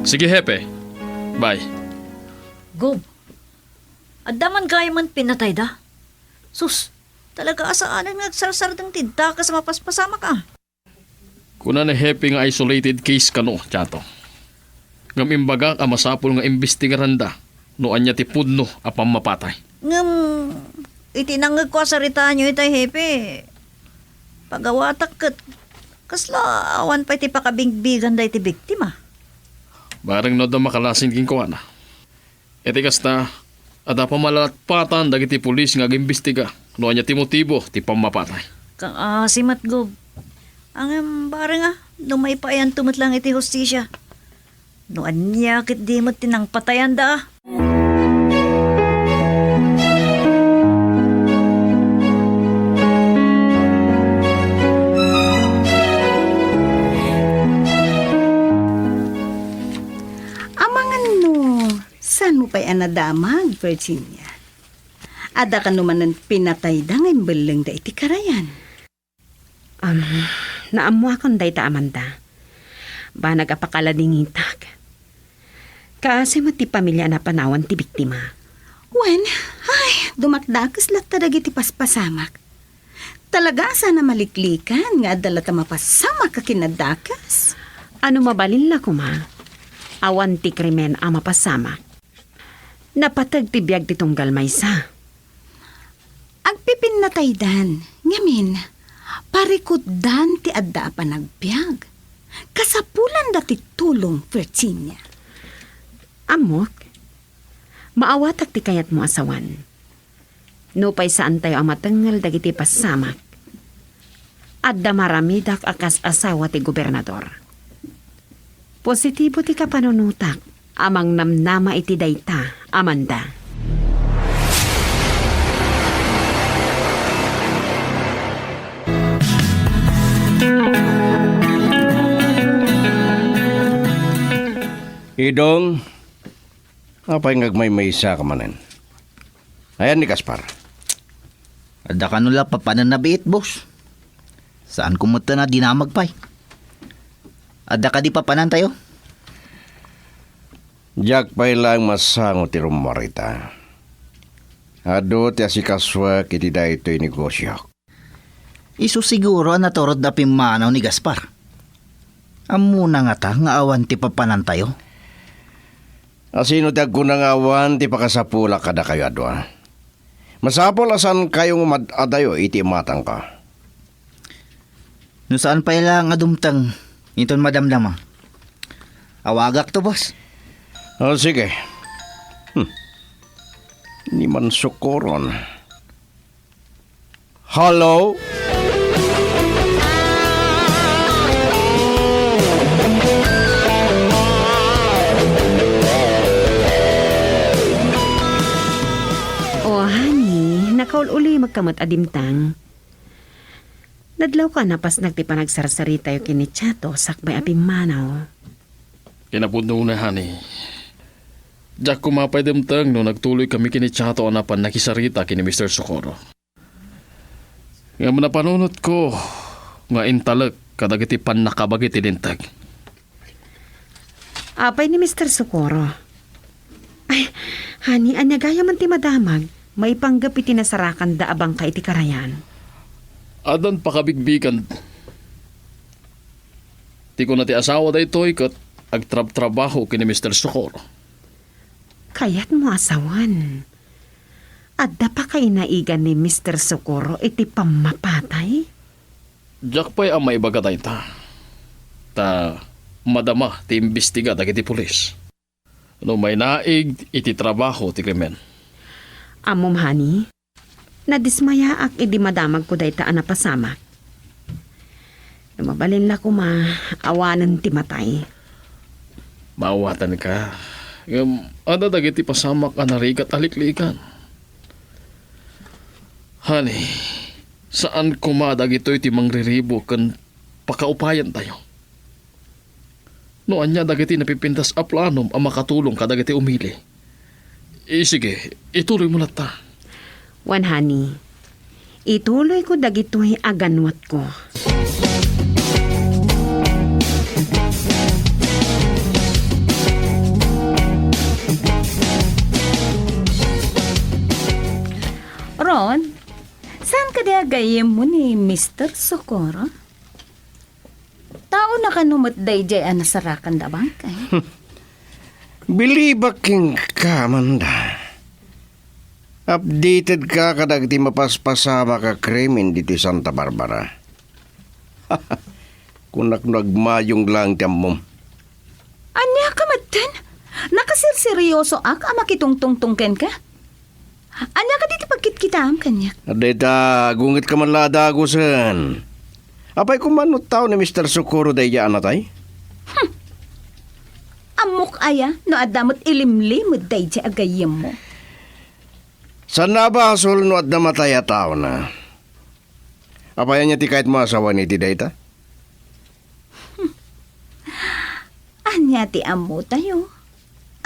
Sige, Hepe. Bye. Gob, adda man gayamen pinatayda? Sus, talaga a saanen nga agsarsardeng ti dakes a mapaspasamak a. Kuna ni Hepe nga isolated case kano, Chato. Ngem imbagak a masapul nga imbestigaranda no ania ti pudno a pammapatay. Ngem, iti nangngegko a saritaenyo itay, Hepe, pagawatak ket kasla awan pay ti pakabingbigan daytoy biktima. Bareng no adda makalasin kenkuana. Iti kasta, adda pammalatpatan dagiti pulis nga agimbestiga no ania ti motibo ti pammapatay. Kaasi met, Gob. Ngem, bareng a, no maipayanto met laeng iti hustisia. No ania ketdi met ti nangpatayanda a. Amangan no, saanmo pay a nadamag, Virginia? Adda kano manen pinatayda nga imbellengda iti karayan? Am, naammoakon dayta, Amanda. Banag a pakaladingitak. Kaasi met ti pamilia a napanawan ti biktima. Wen, ay, dumakdakes latta dagiti paspasamak. Talaga a saan a maliklikan nga adda latta mapasamak a kinadakes. Ano mabalin la koma, awan ti krimen a mapasamak. Napateg ti biag ti tunggal maysa. Agpipinnataydan, ngamin, parikutdan ti adda a panagbiag. Kasapulanda ti tulong, Virginia. Ammok, maawatak ti kayatmo a sawen. Nupay saantayo a matengngel dagiti pasamak, adda maaramidak a kas asawa ti gobernador. Positibo ti kapanunotak a mangnamnama iti dayta, Amanda. Idong, apay nga agmaymaysa ka manen? Ayan ni Gaspar. Adda kano la papanen a biit, boss? Saan ko met a dinamag pay. Adda kadi papanantayo? Diak pay laeng masango ti rummuar ita. Adu ti asikasuek iti daytoy negosiok. Isu siguro a naturod a pimmanaw ni Gaspar. Ammona ngata nga awan ti papanantayo? Asino ti agkuna nga awan ti pakasapulak kadakayo a dua? Masapul a saankayo nga mad-adayo iti imatangko. No saan pay la nga dumteng inton madamdama, awagakto, boss. O, sige. Hmm. Ni Mansukuron. Hello? O, honey, nakaul-ulimekka met a dimteng. Nadlawko a napasnek ti panagsarsaritayo ken ni Chato sakbay a pimmanaw. Kinapudnona, honey. Diak koma pay dimteng no nagtuloykami ken ni Chato a napan nakisarita ken ni Mister Socorro. Ngem napanunotko nga intalek kadagiti pannakabagi ti linteg. Apay ni Mister Socorro? Honey, ania gayamen ti madamag maipanggep iti nasarakanda a bangkay iti karayan? Addan pakabigbigan. Ti kuna ti asawa daytoy ket agtrabtrabaho ken ni Mister Socorro. Kayatmo a sawen, adda pakainaigan ni Mister Socorro iti pammapatay? Diak pay a maibaga dayta. Ta madama ti imbestiga dagiti pulis no mainaig iti trabaho ti krimen. Ammom, honey, nadismayaak idi madamagko dayta a napasamak. No mabalin la koma, awanen ti matay. Maawatanka. Ngem, adda dagiti pasamak a narigat a liklikan. Honey, saan koma dagitoy ti mangriribo ken pakaupayantayo. No ania dagiti napipintas a planom a makatulong kadagiti umili, eh, sige, ituloymo latta. Wen, honey, ituloyko dagitoy a ganwatko. Ron, saan kadi a gayyemmo ni Mister Socorro? Taona kano met daydiay a nasarakanda a bangkay? Bilibak kenka, Amanda. Updated ka kadagiti mapaspasamak a krimen ditoy Santa Barbara. Kunak no agmayong laeng ti ammom. Ania ka metten? Nakaserseryosoak a makitungtungtong kenka? Ania kadi ti pagkitkitaam kaniak? Dayta, gungetka man la a dagusen. Apay koma no tao ni Mister Socorro daydiay a natay? Hmm. Ammok aya no adda met ilimlimed daydiay a gayyemmo? Saan a basol no adda matay a taona. Apay ania ti kayatmo a sawen iti dayta? Hmm. Ania ti ammotayo?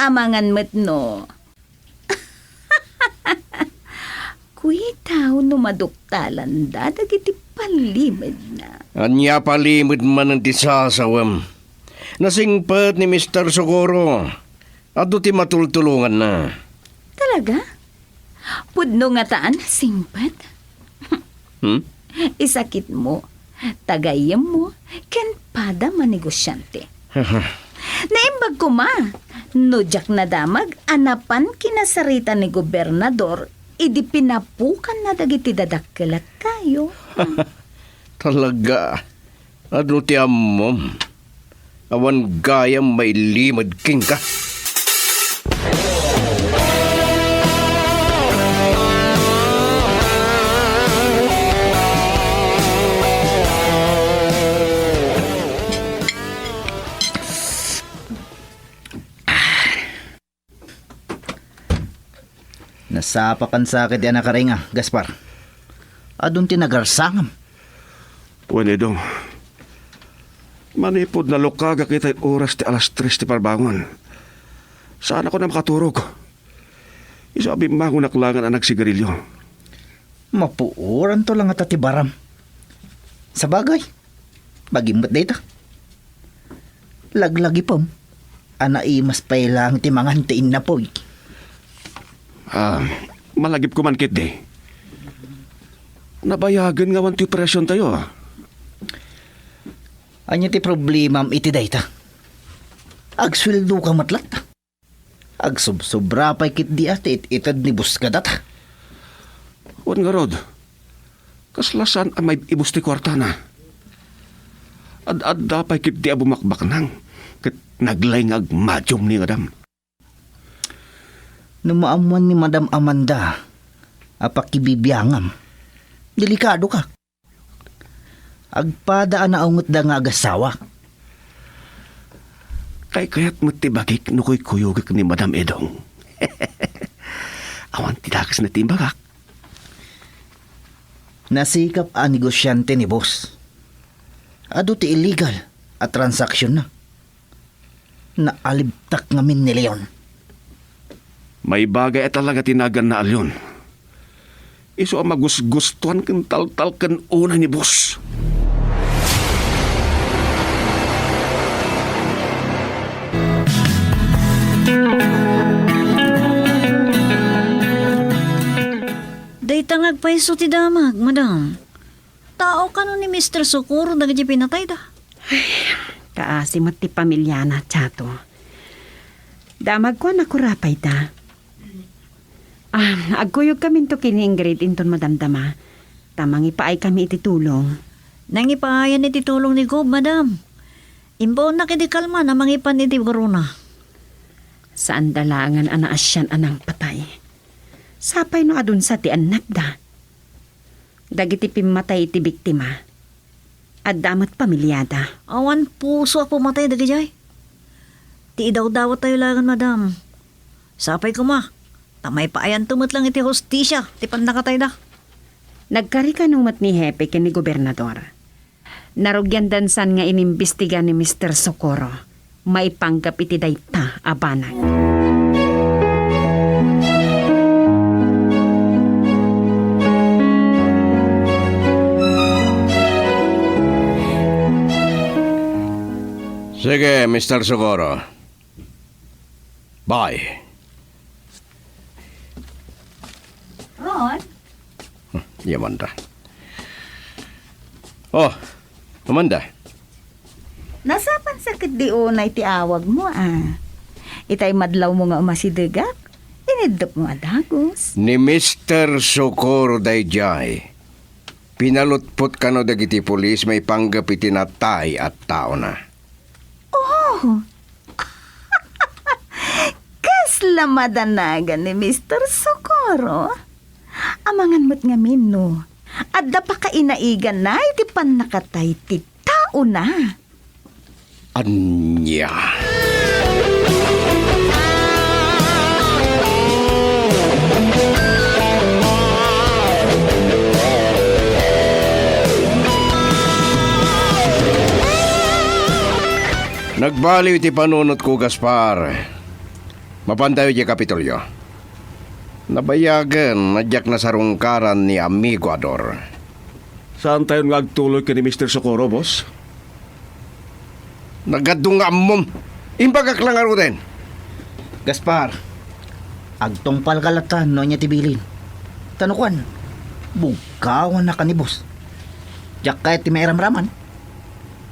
Amangan met no Kuitaw no maduktalanda dagiti palimedna. Ania palimed manen ti sasawem? Nasingpet ni Mister Socorro. Adu ti matultulonganna. Talaga? Pudno ngata a nasingpet? Hmm? Isakitmo, tagayemmo, ken pada manegosiante. Naimbag koma no diak nadamag a napan kinasarita ni Gobernador idi pinapukanna dagiti dadakkel a tayo. Talaga, adu ti ammom. Awan gayam mailimed kenka. Nasapakan sa ket ti anak a ringa, Gaspar. Adun ti nagarsangam. Wen, Edong. Manipud nalukagak itay oras ti alas tres ti parbangon, saanakon a makaturog. Isu a bimmangonak laengen a nagsigarilio. Mapuoranto la ngata ti baram. Sabagay, bagim met dayta. Laglagipem a naimas pay laeng ti mangan ti innapoy. Ah, malagipko man ketdi. Nabayagen nga awan ti operasiontayo. Ania ti problemam iti dayta? Agsueldoka met latta. Agsobsobra pay ketdi a ti it-ited ni boss kadata. Wen ngarud, kasla saan a maib-ibus ti kuartana. Ad-adda pay ketdi a bumakbaknang, ket naglay nga agmadium ni madam. No maammuan ni Madam Amanda a pakibibiangam, delikadoka. Agpada a naungetda nga agassawa. Kaykayat met ti bagik no kuykuyogek ni Madam Edong. Awan ti dakesna ti imbagak. Nasikap a negosiante ni boss. Adu ti illegal a transaksionna. Naalibtak ngamin ni Leon. Maibagay a talaga ti naganna a Leon. Isu a magusgustuan ken taltalken unay ni boss. Ita nga agpayso ti damag, madam. Tao kano ni Mister Socorro dagiti pinatayda? Ay, kaasi met ti pamiliana, Chato. Damagko a nakurapayda. Ah, agkuyogkaminto ken ni Ingrid inton madamdama, ta mangipaaykami iti tulong. Nangipaayan iti tulong ni Gob, madam. Imbaonnak idi kalman a mangipan iti barona. Saanda laengen a naasian a nangpatay. Sapay no adunsa ti annakda. Dagiti pimmatay iti biktima, adda met pamiliada. Awan puso a pumatay dagidiay. Ti idawdawatayo laengen, madam. Sapay koma, ta maipaayanto met lang iti hustisia ti pannakatayda. Nagkari kano met ni Hepe ken ni Gobernador. Narugian dansan nga inimbestiga ni Mister Socorro maipanggep iti dayta a banag. Sige, Mister Socorro. Bye. Ron? Hmm, iya Amanda. Oh, Amanda. Nasapan sa ketdi unay ti awagmo, a. Itay madlawmo nga umasidegak, iniddepmo a dagus. Ni Mister Socorro daydiay. Pinalutpot kano dagiti pulis maipanggep iti natay a taona. Oh! Kasla madanagan ni Mister Socorro. Amangan met ngamin no adda pakainaigana iti pannakatay ti taona. Ania? Nagbaliw ti panunotko, Gaspar. Mapantayo idiay Kapitolyo. Nabayagen a diak nasarungkaran ni Amigo Ador. Saantayon nga agtuloy ken ni Mister Socorro, boss? Nagadu nga ammom. Imbagak la ngaruden. Gaspar, agtungpalka latta no ania ti bilin. Ta no kuan, bugkawannaka ni boss. Diak kayat ti mairamraman.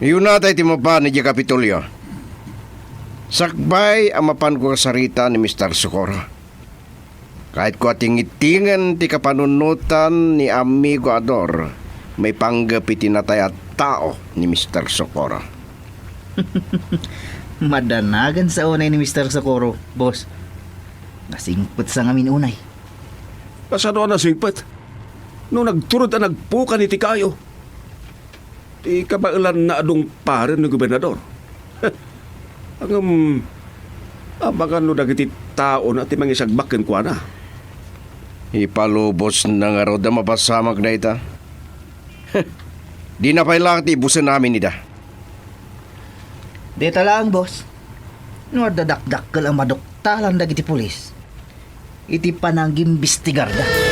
Iunatay ti mapan idiay Kapitolyo. Sakbay a mapanko a sarita ni Mister Socorro. Kayatko a tingitingen ti kapanunotan ni Amigo Ador maipanggep iti natay a tao ni Mister Socorro. Madanagan sa unay ni Mister Socorro, boss. Nasingpet sa ngamin unay. Kasano a nasingpet? No nagturod a nagpukan iti kayo. Ti kabaelanna a dungparen ni gobernador. Ngem, amangan no dagiti taona ti mangisagbak kenkuana. Ipalubosna ngarud a mapasamak dayta. Dina pay laeng ti ibusen amin ida. Dayta laeng, boss. No adda dakdakkel a maduktalan dagiti pulis iti panangimbestigarda.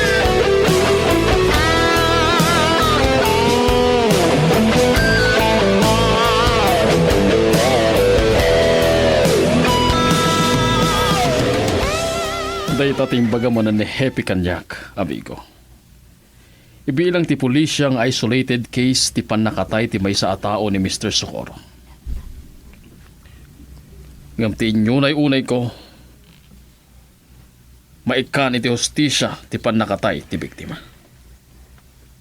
Dayta ti imbaga manen ni Hepe kaniak, amigo. Ibilang ti pulisya nga isolated case ti pannakatay ti maysa a tao ni Mister Socorro. Ngem ti inyunay-unayko, maikkan iti hustisia ti pannakatay ti biktima.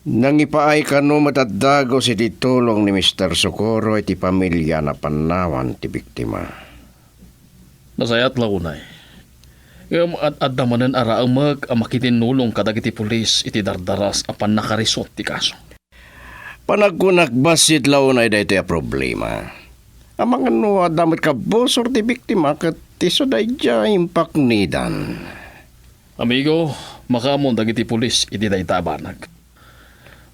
Nangipaay kano met a dagus iti tulong ni Mister Socorro iti pamiliana a pannawan ti biktima. Nasayat la unay. Ngem ad-adda manen a raemek a makitinnulong kadagiti pulis iti dardaras a pannakarisut ti kaso. Panagkunak, bassit la unay daytoy a problema. Amangan no adda met kabusor ti biktima ket isu daydiay impaknidan. Amigo, makaammo dagiti pulis iti dayta a banag.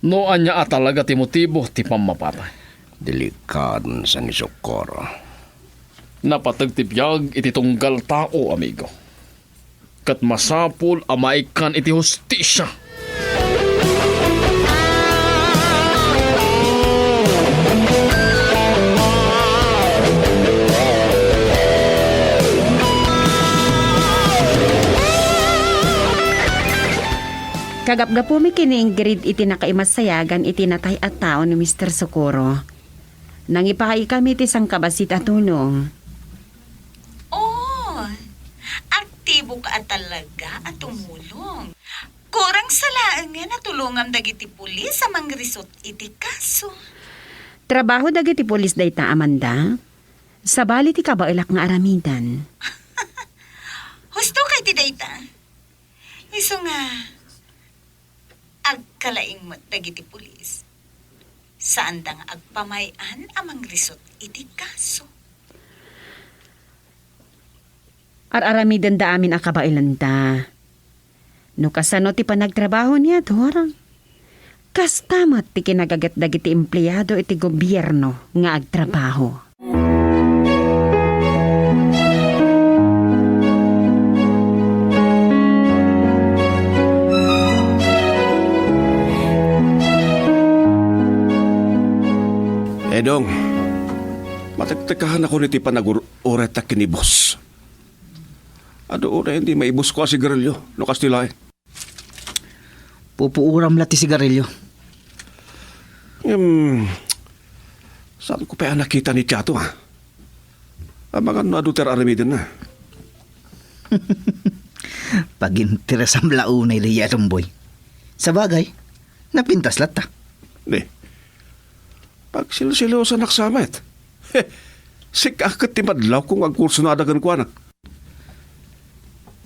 No ania a talaga ti motibo ti pammapatay? Delikadon sa ni Socorro. Napateg ti biag iti tunggal tao, amigo. Ket masapul a maikkan iti hustisia. Kagapgapumi ken ni Ingrid iti nakaimasayagan iti natay a tao ni Mister Socorro. Nangipaay kami ti sangkabassit a tulong. Oh, aktibo ka a talaga a tumulong. Kurang sa laengen a tulongam dagiti pulis a mangrisut iti kaso. Trabaho dagiti pulis dayta, Amanda. Sabali ti kabaelak nga aramiden. Husto kay ti dayta. Isu nga agkalaing met dagiti pulis. Saanda nga agpamay-an a mangrisut iti kaso. Ar-aramidenda amin a kabaelanda. No kasano ti panagtrabaho ni Ador, kasta met ti kinagaget dagiti empleado iti gobierno nga agtrabaho. Edong, matektekanakon iti panagur-uretak ken ni boss. Adu unay, di maibusko a sigarilyo, no kas ti laeng. Pupuoram la ti sigarilyo. Hmm, saan ko pay a nakita ni Chato, ha? Amangan no adu ti ar-aramidenna. Paginteresam la unay, Lea Lumboy. Sabagay, napintas latta. Di. Pagsilsilosanak sa met. Sika ket ti madlawko nga agkursunada kenkuana.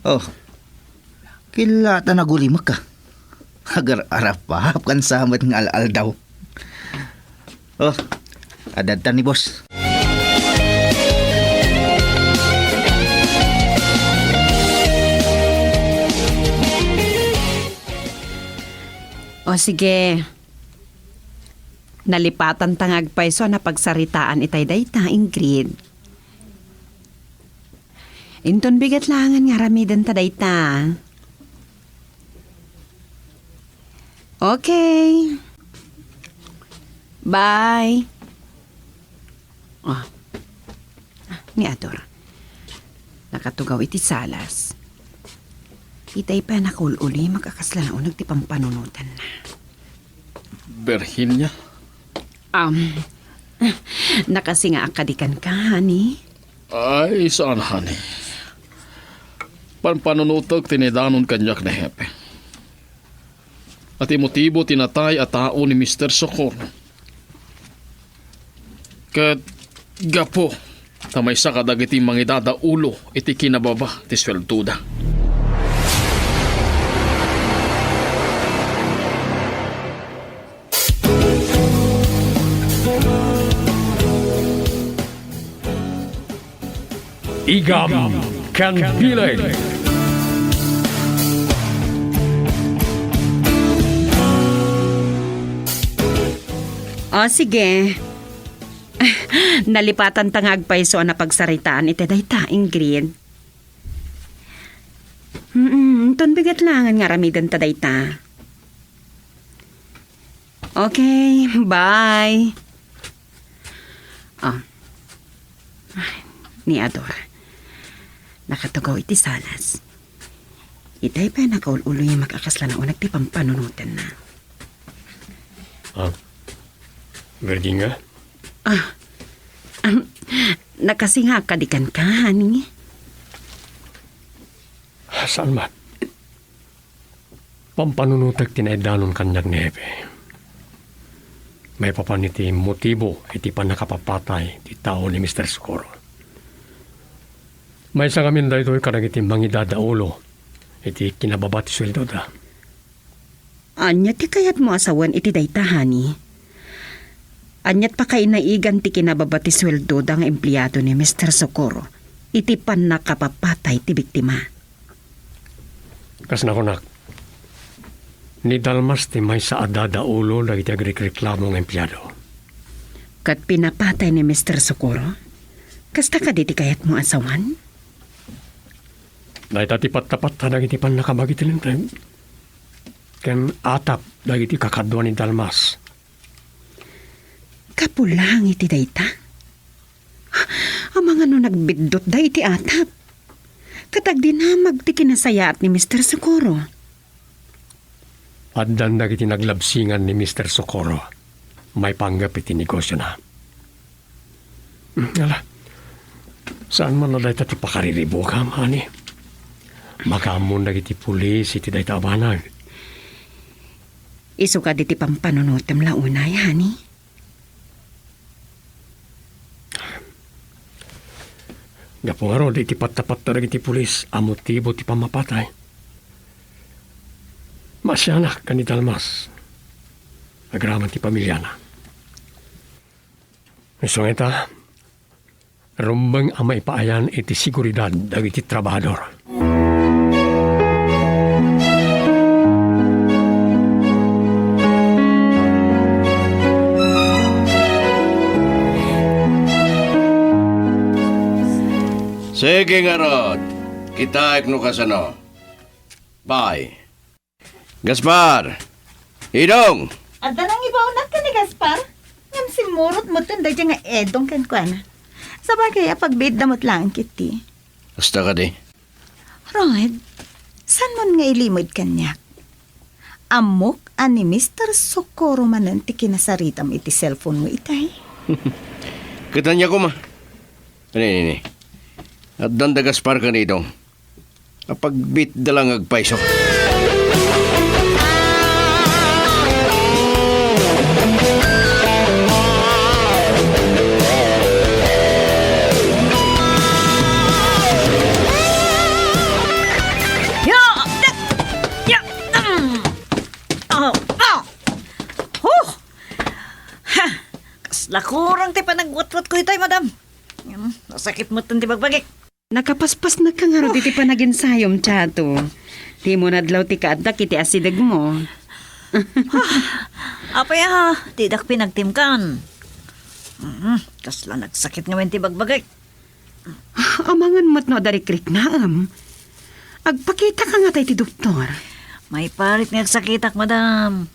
Oh, killa ta nagulimekka. Agar-arapap kan sa met nga al-aldaw. Oh, adda ta ni boss. O sige. Nalipatanta nga agpayso a napagsaritaan itay dayta, Ingrid. Inton bigat laengen nga aramidenta dayta. Okay. Bye. Ah. Ah, ni Ador. Nakatugaw iti salas. Itay pay a nakaul-ulimek a kasla nauneg ti pampanunotanna. Virginia? Um, nakasingaak kadi kenka, honey? Ay, saan, honey. Pampanunotek ti naidanon kaniak ni Hepe. A ti motibo ti natay a tao ni Mister Socorro. Ket gapu ta maysa kadagiti mangidadaulo iti kinababa ti sueldoda. Igam ken Bileg. O, sige. Nalipatanta nga agpayso a napagsaritaan iti dayta, Ingrid. Mm, inton bigat laengen nga aramidenta dayta. Okay, bye. Ah. Ay, ni Ador. Nakatugaw iti salas. Itay pay a nakaul-ulimek a kasla nauneg ti pampanunotanna. Ah, Virginia? Ah, um, nakasingaak kadi kenka, honey? Saan man? Pampanunotek ti naidanon kaniak ni Hepe. Maipapan iti motibo iti pannakapapatay ti tao ni Mister Socorro. Maysa ngamin daytoy kadagiti mangidadaulo iti kinababa ti sueldoda. Ania ti kayatmo a sawen iti dayta, honey? Aniat pakainaigan ti kinababa ti sueldoda nga empleado ni Mister Socorro iti pannakapapatay ti biktima? Kas nakunak, ni Dalmas ti maysa a dadaulo dagiti agrekreklamo nga empleado. Ket pinapatay ni Mister Socorro? Kasta kadi ti kayatmo a sawen? Dayta ti pattapatta dagiti pannakabagi ti Linteg ken atap dagiti kakadua ni Dalmas. Kapulang iti dayta? Amangan no nagbiddutda iti atap ket agdinamag ti kinasayaat ni Mister Socorro. Addan dagiti naglabsingan ni Mister Socorro maipanggep iti negosiona. Hmm, ala, saan man a dayta ti pakariribukam, honey? Makaammon dagiti pulis iti dayta a banag. Isu kadi ti pampanunotem la unay, honey? Gapu ngarud iti pattapatta dagiti pulis a motibo ti pammapatay, maasianak ken ni Dalmas agraman ti pamiliana. Isu nga ita, rumbeng a maipaayan iti seguridad dagiti trabahador. Sige ngarud, kitaek no kasano. Bye. Gaspar! Idong! Adda nangibaonak ken ni Gaspar? Ngem simmurot metten daydiay nga Edong kenkuana. Sabagay, apagbiitda met laeng ketdi. Kasta kadi. Rod, saan mon nga ilimed kaniak? Ammok a ni Mister Socorro manen ti kinasaritam iti cellphone mo itay. Ket ania koma? Ani, ani, ani? Addan da Gaspar ken Idong. Apagbiitda laeng nga agpayso. Ya! Ya! Mm. Oh, oh. Huh! Ha! Kasla kurang ti panagwatwatko itay, madam. Mm, nasakit metten ti bagbagik. Nakapaspasnek ka ngarud iti panaginsayom, Chato. Dimo nadlaw ti kaaddak iti asidegmo. Apay a, didak pinagtimkan. Mm, kasla nagsakit ngamin ti bagbagik. Amangan met no adda rikriknaem. Agpakitaka ngata iti doktor. Maiparit nga agsakitak, madam.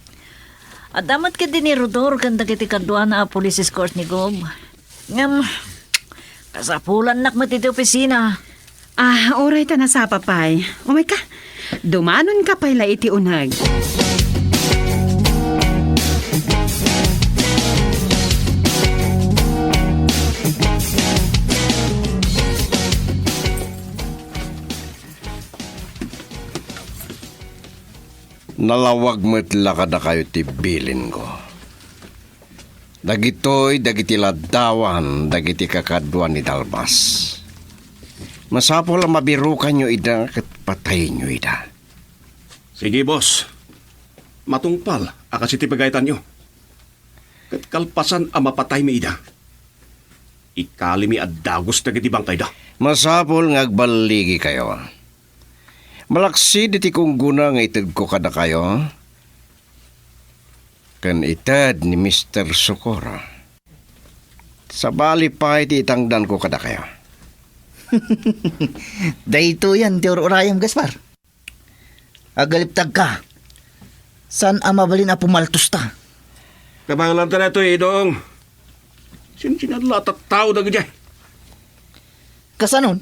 Adda met ketdi ni Rodor ken dagiti kaduana a police escort ni Gob. Ngem, kasapulannak met iti opisina. Ah, uray ta nasapa pay. Umayka, dumanonka pay la iti uneg. Nalawag met la kadakayo ti bilinko. Dagitoy dagiti laddawan dagiti kakadua ni Dalmas. Masapul a mabirukanyo ida ket patayenyo ida. Sige, boss. Matungpal a kas iti pagaytanyo. Ket kalpasan a mapataymi ida, ikalimi a dagus dagiti bangkayda. Masapul nga agballigikayo. Malaksid iti kunggona nga itedko kadakayo, ken ited ni Mister Socorro. Sabali pay ti itangdanko kadakayo. Daytoyen ti ur-urayem, Gaspar. Agaliptagka. Saan a mabalin a pumaltosta? Kabaelanta daytoy, Idong. Sinsinna la a tattao dagidiay. Kasanon?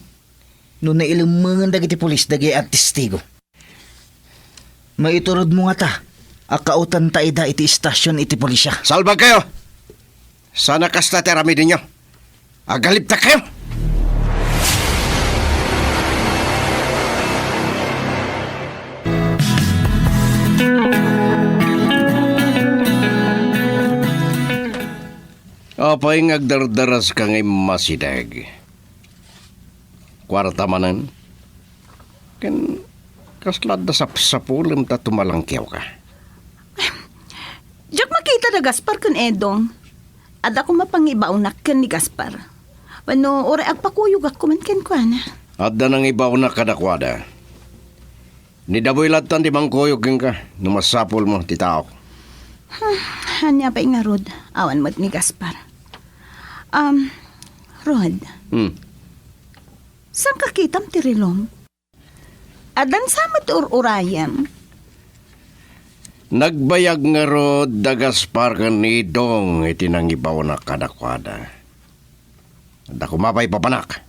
No nailemmengen dagiti pulis dagiti a testigo. Maiturodmo ngata a kautanta ida iti istasion iti polisia. Salbagkayo! Saan a kasta ti aramidenyo. Agalibtakkayo! Apay nga agdardaraska nga immasideg? Kuarta manen? Ken kasla adda sapsapulem ta tumalangkewka? Diak makita da Gaspar ken Edong. Adda koma pangibaonak ken ni Gaspar. Wenno, uray agpakuyogak koman kenkuana. Adda nangibaonak kadakuada. Ni Daboy lattan ti mangkuyog kenka, no masapulmo ti taok. Hmm, ania pay ngarud, awan met ni Gaspar. Um, Rod, Hmm. Saan ka kitam ti relom? Addan sa met ur-urayem? Nagbayag ngarud da Gaspar ken Idong iti nangibaonak kadakuada. Adda koma pay papanak.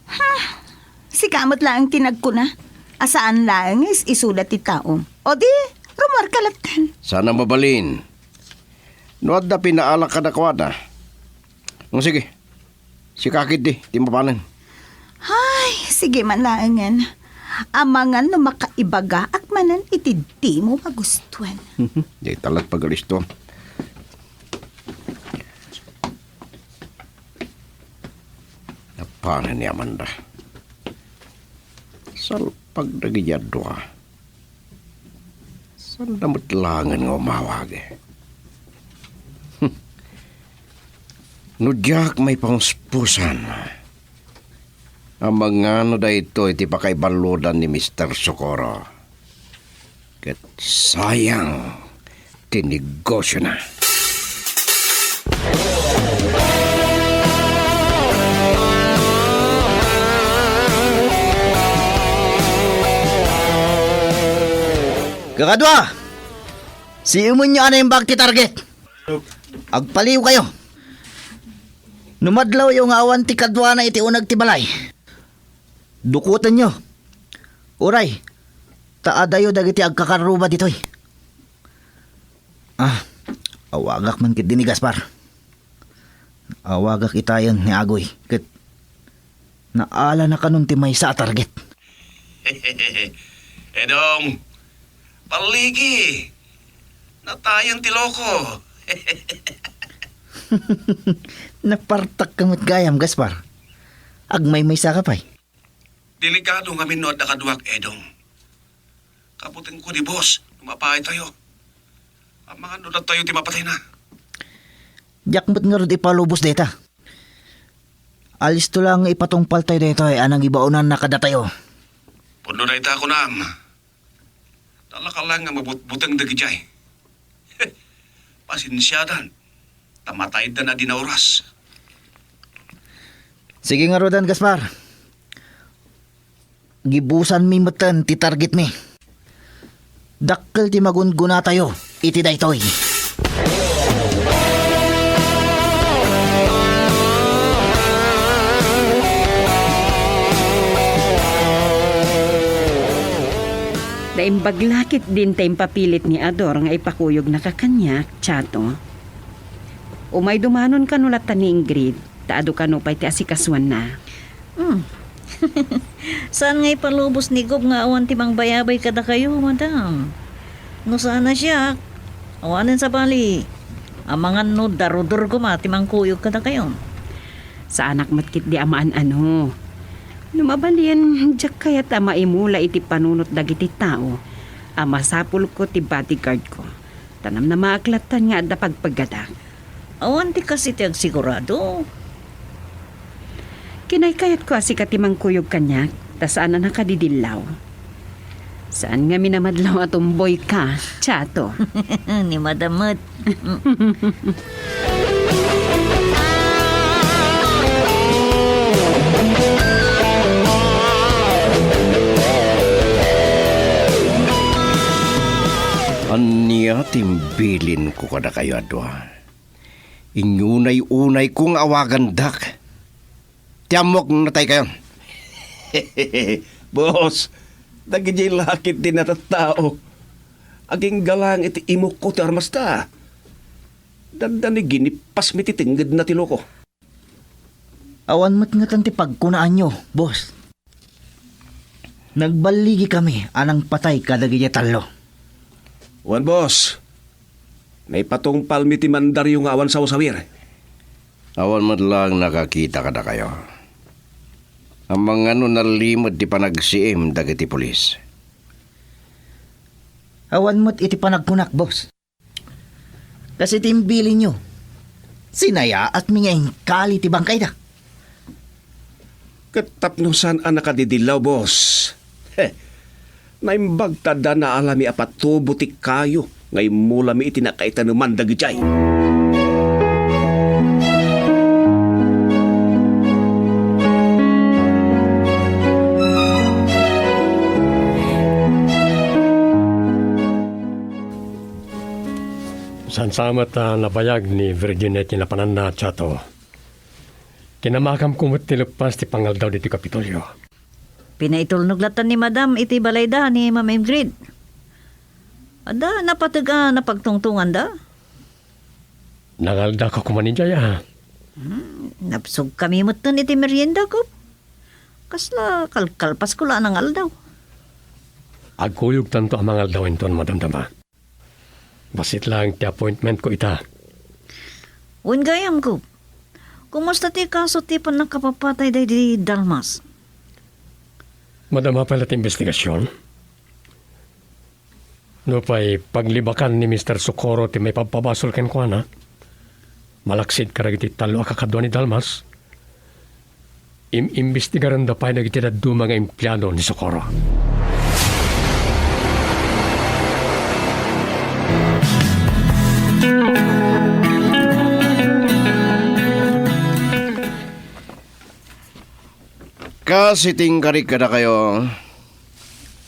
Ha? Sika met laeng ti nagkuna a saan laeng nga is-isuda ti taom. O di, Rummuarka latten. Saan a mabalin. No adda pinaalak kadakuada. O, sige. Sika ketdi ti mapanen. Ay, sige man laengen. Amangan no makaibagaak manen iti dimo magustoen. Dayta la't pagalisto. Napanen ni Amanda. Salpag dagiti a dua. Saanda met laengen nga umawag. No diak maipauspusan, amangan no daytoy ti pakaibaludan ni Mister Socorro. Ket sayang ti negosiona. Kakadua, siimenyo a naimbag ti target. Agpaliwkayo. No madlawyo nga awan ti kaduana iti uneg ti balay, dukotenyo. Uray, ta adayo dagiti agkakarruba ditoy. Ah, awagak man ketdi ni Gaspar. Awagak itayen ni Agoy, ket naalana kanon ti maysa a target. Edong, palligi. Natayen ti loko. Napartakka met gayam, Gaspar. Agmaymaysa ka pay. Delikado ngamin no adda kaduak, Edong. Kabutengko ni boss no mapaaytayo. Amangan no adtoy ti mapatayna. Diak met ngarud ipalubos dayta. Alisto laeng nga ipatungpaltayo daytoy a nangibaonanna kadatayo. Pudno dayta, kunam. Nalaka laeng nga mabutbuteng dagidiay. Pasensiadan, ta mataydan a di naoras. Sige ngaruden, Gaspar. Gibusanmi metten ti targetmi. Dakkel ti magungunatayo iti daytoy. Naimbag la ketdin ta impapilit ni Ador nga ipakuyogna ka kaniak, Chato. Umay dumanon kano latta ni Ingrid, ta adu kano pay ti asikasuanna. Hmm. Saan nga ipalubos ni Gob nga awan ti mangbayabay kadakayo, madam? No saan a siak, awanen sabali. Amangan no darudor koma ti mangkuyog kadakayo. Saanak met ketdi a maan-ano. No mabalin, diak kayat a maimula iti panunot dagiti tao a masapulko ti bodyguardko. Ta namnamaak lattan nga adda pagpaggadak. Awan ti kas iti agsigurado. Kinaykayatko a sika ti mangkuyog kaniak, ta saan a nakadidillaw. Saan ngamin a madlaw a tumboyka, Chato? Ni Madam met. Ania ti imbilinko kadakayo a dua? Inyunay-unayko nga awagandak. Ti ammok no nataykayon. Boss, dagidiay lakit ti natattao. Aginggalang iti imukko ti armasta. Dandani ginippasmi ti tengngedna ti loko. Awan met ngaten ti pagkunaanyo, boss. Nagballigikami a nangpatay kadagiti tallo. Wen, boss. Naipatungpalmi ti mandaryo nga awan sawsawir. Awan met laeng nakakita kadakayo. Amangan no nalimed ti panagsiim dagiti pulis. Awan met iti panagkunak, boss. Kas iti imbilinyo, sinayaatmi nga inkali ti bangkayda. Ket tapno saan a nakadidillaw, boss. Heh, naimbag ta adda naalami a patubo ti kayo nga immulami iti nakaitaneman dagitiay. Saan sa met a nabayag ni Virginie ti napananna, Chato. Kinamakamko met ti leppas ti pangaldaw ditoy Kapitolyo. Pinaitulnog latta ni Madam iti balayda ni Ma'am Ingrid. Adda napateg a napagtungtonganda? Nangaldaka koma idiay, a. Hmm, nabsogkami metten iti meriendako. Kasla kalkalpasko la a nangaldaw. Agkuyogtanto a mangaldaw inton, Madam Dama. Bassit laeng ti appointmentko ita. Wen gayam, Gob. Kumusta ti kaso ti pannakapapatay daydi Dalmas? Madama pay la ti imbestigasion. Nupay paglibakan ni Mister Socorro ti maipabpabasol kenkuana, malaksid kadagiti tallo a kakadua ni Dalmas, im-imbestigaranda pay dagiti dadduma nga empleado ni Socorro. Kas iti inkarik kadakayo,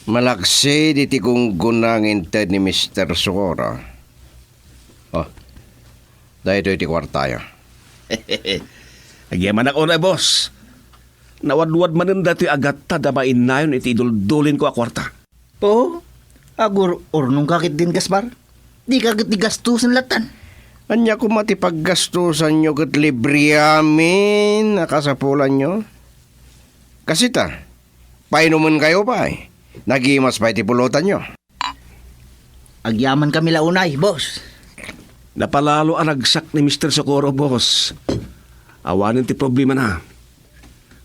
malaksid iti gunggona nga inted ni Mister Socorro. Oh, daytoy ti kuartayo. Agyamanak unay, boss. Nawadwad manen daytoy a gatta da mainnayon iti iduldulinko a kuarta. Oh, agur-urnongka ketdin, Gaspar? Dika ketdi gastusen lattan? Ania koma ti paggastusanyo ket libre amin a kasapulanyo? Kasita, painumenkayo pay. Nagimas pay ti pulutanyo. Agyamankami la unay, boss. Napalalo a ragsak ni Mister Socorro, boss. Awanen ti problemana.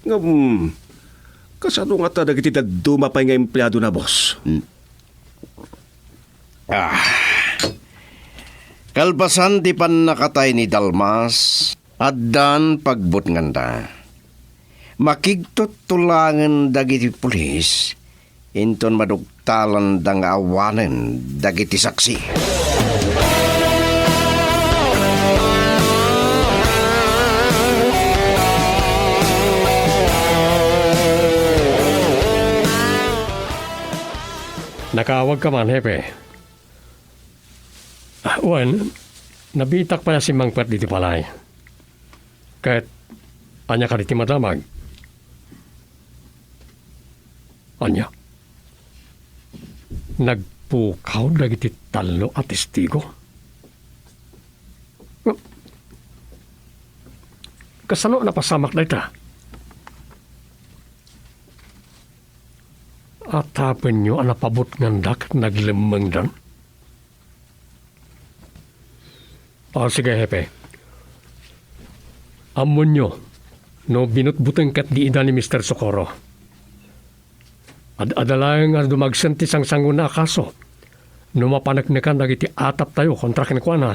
Ngem, kasano ngata dagiti dadduma pay nga empleadona, boss? Hmm. Ah. Kalpasan ti pannakatay ni Dalmas, addan pagbutnganda. Makigtuttulangen dagiti pulis inton madugtalanda nga awanen dagiti saksi. Nakaawagka man, Hepe? Ah, wen, nabitak pay a simmangpet ditoy balay. Ket ania kadi ti madamag? Ania? Nagpukaw dagiti tallo a testigo? Kasano a napasamak dayta? Atapenyo a napabutnganda ket naglemmengdan? O, sige, Hepe. Ammonyo no binutbuteng ket di ida ni Mister Socorro. Ad-adda laeng a dumagsen ti sangsangona a kaso no mapaneknekan dagiti ataptayo kontra kenkuana.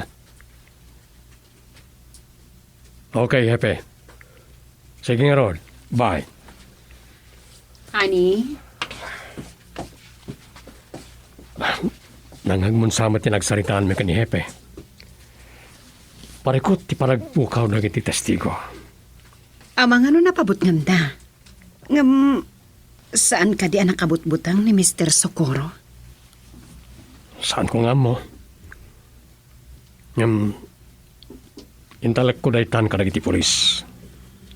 Okay, Hepe. Sige ngarud. Bye. Honey? Nangngegmon sa met ti nagsaritaanmi ken ni Hepe. Parikut ti panagpukaw dagiti testigo. Amangan no napabutnganda. Ngem, saan kadi a nakabutbuteng ni Mister Socorro? Saanko nga ammo. Ngem, intalekko daytan kadagiti pulis.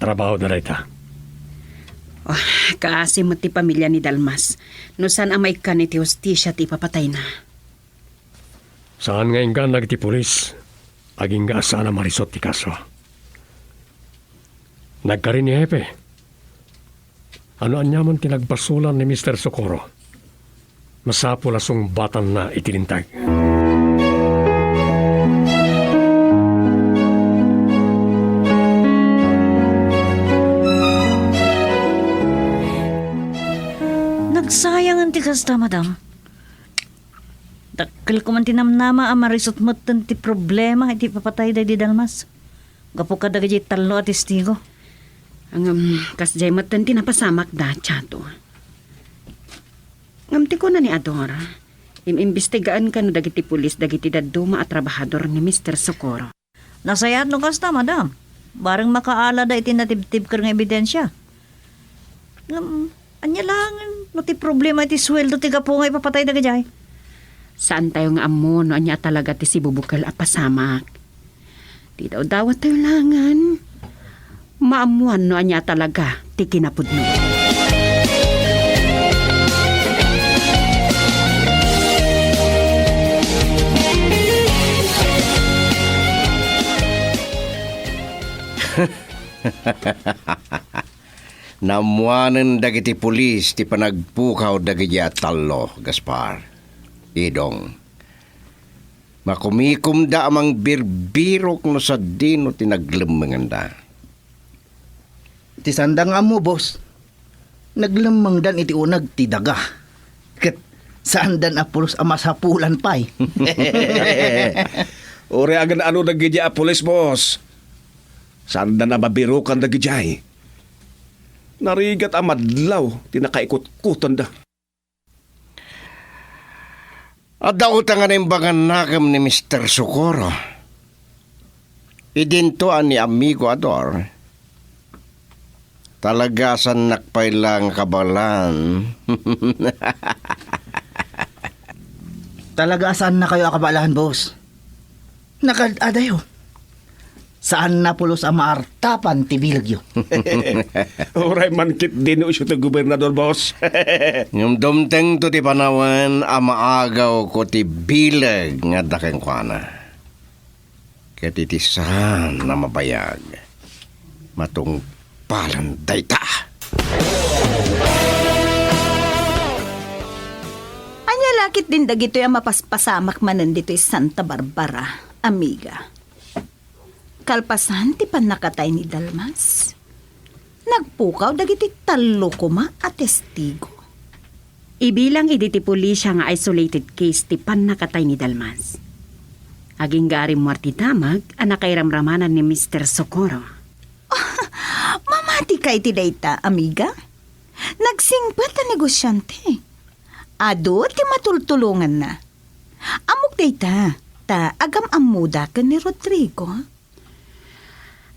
Trabahoda dayta. Oh, kaasi met ti pamilia ni Dalmas. No saan a maikkan iti hustisia ti ipapatayna. Saan nga inggaan dagiti pulis, agingga a saan a marisut ti kaso. Nagkari ni Hepe. No aniaman ti nagbasolan ni Mister Socorro, masapul a sungbatanna iti linteg. Nagsayangen ti kasta, madam. Dakkel koma ti namnama a marisut metten ti problema iti ipapatay daydi Dalmas. Gapu kadagiti tallo a testigo. Ngem, kasdiay metten ti napasamakda, Chato. Ngem ti kuna ni Ador, im-imbestigaan kano dagiti pulis dagiti dadduma a trabahador ni Mister Socorro. Nasayaat no kasta, madam. Bareng makaalada iti natibtibker nga ebidensia. Ngem, ania laengen no ti problema iti sueldo ti gapu nga ipapatay dagijay? Saantayo nga ammo no ania talaga ti sibubukel a pasamak. Ti dawdawatayo laengen, maammoan no ania talaga ti kinapudno. Naammoanen dagiti pulis ti panagpukaw dagiti a tallo, Gaspar. Idong, makumikomda a mangbirbirok no sadino ti naglemmengenda. Ti saanda nga ammo, boss, naglemmengdan iti uneg ti daga. Ket saandan a pulos a masapulan pay. Uray agan-ano dagiti a pulis, boss. Saandan a mabirokan dagidiay. Narigat a madlaw ti nakaikutkutonda. Adda uta nga naimbagan nakem ni Mister Socorro. Idinto a ni Amigo Ador. Talaga a saannak pay la nga kabaelan. Talaga a saannakayo a kabaelan, boss. Nakaad-adayo. Saanna pulos a maartapan ti bilegyo. Uray man ket dino isu ti gobernador, boss. Ngem dumtengto ti panawen a maagawko ti bileg nga adda kenkuana. Ket iti saan a mabayag, matungpalan dayta. Ania la ketdin dagitoy a mapaspasamak manen ditoy Santa Barbara, amiga? Kalpasan ti pannakatay ni Dalmas, nagpukaw dagiti tallo koma a testigo. Ibilang idi ti pulisya nga isolated case ti pannakatay ni Dalmas. Agingga a rimmuar ti damag a nakairamramanan ni Mister Socorro. Mamatika iti dayta, amiga? Nagsingpet a negosyante. Adu ti matultulonganna. Ammok dayta, ta agam-ammoda ken ni Rodrigo.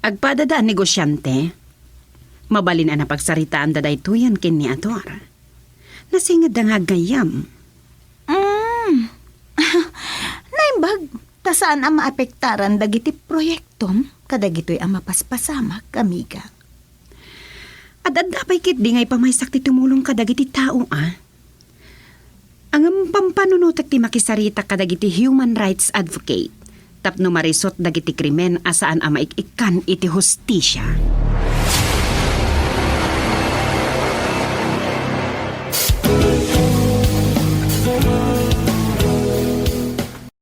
Agpadada a negosyante, mabalin a napagsaritaanda daytoyen ken ni Ador. Nasingedda nga aggayyem. Mm. Naimbag, ta saan a maapektaran dagiti proyektom kadagitoy a mapaspasamak, amiga. Ad-adda pay ketdi nga ipamaysak ti tumulong kadagiti tao, a. Ngem pampanunotek ti makisarita kadagiti human rights advocate tapno marisut dagiti krimen a saan a maik-ikkan iti hustisia.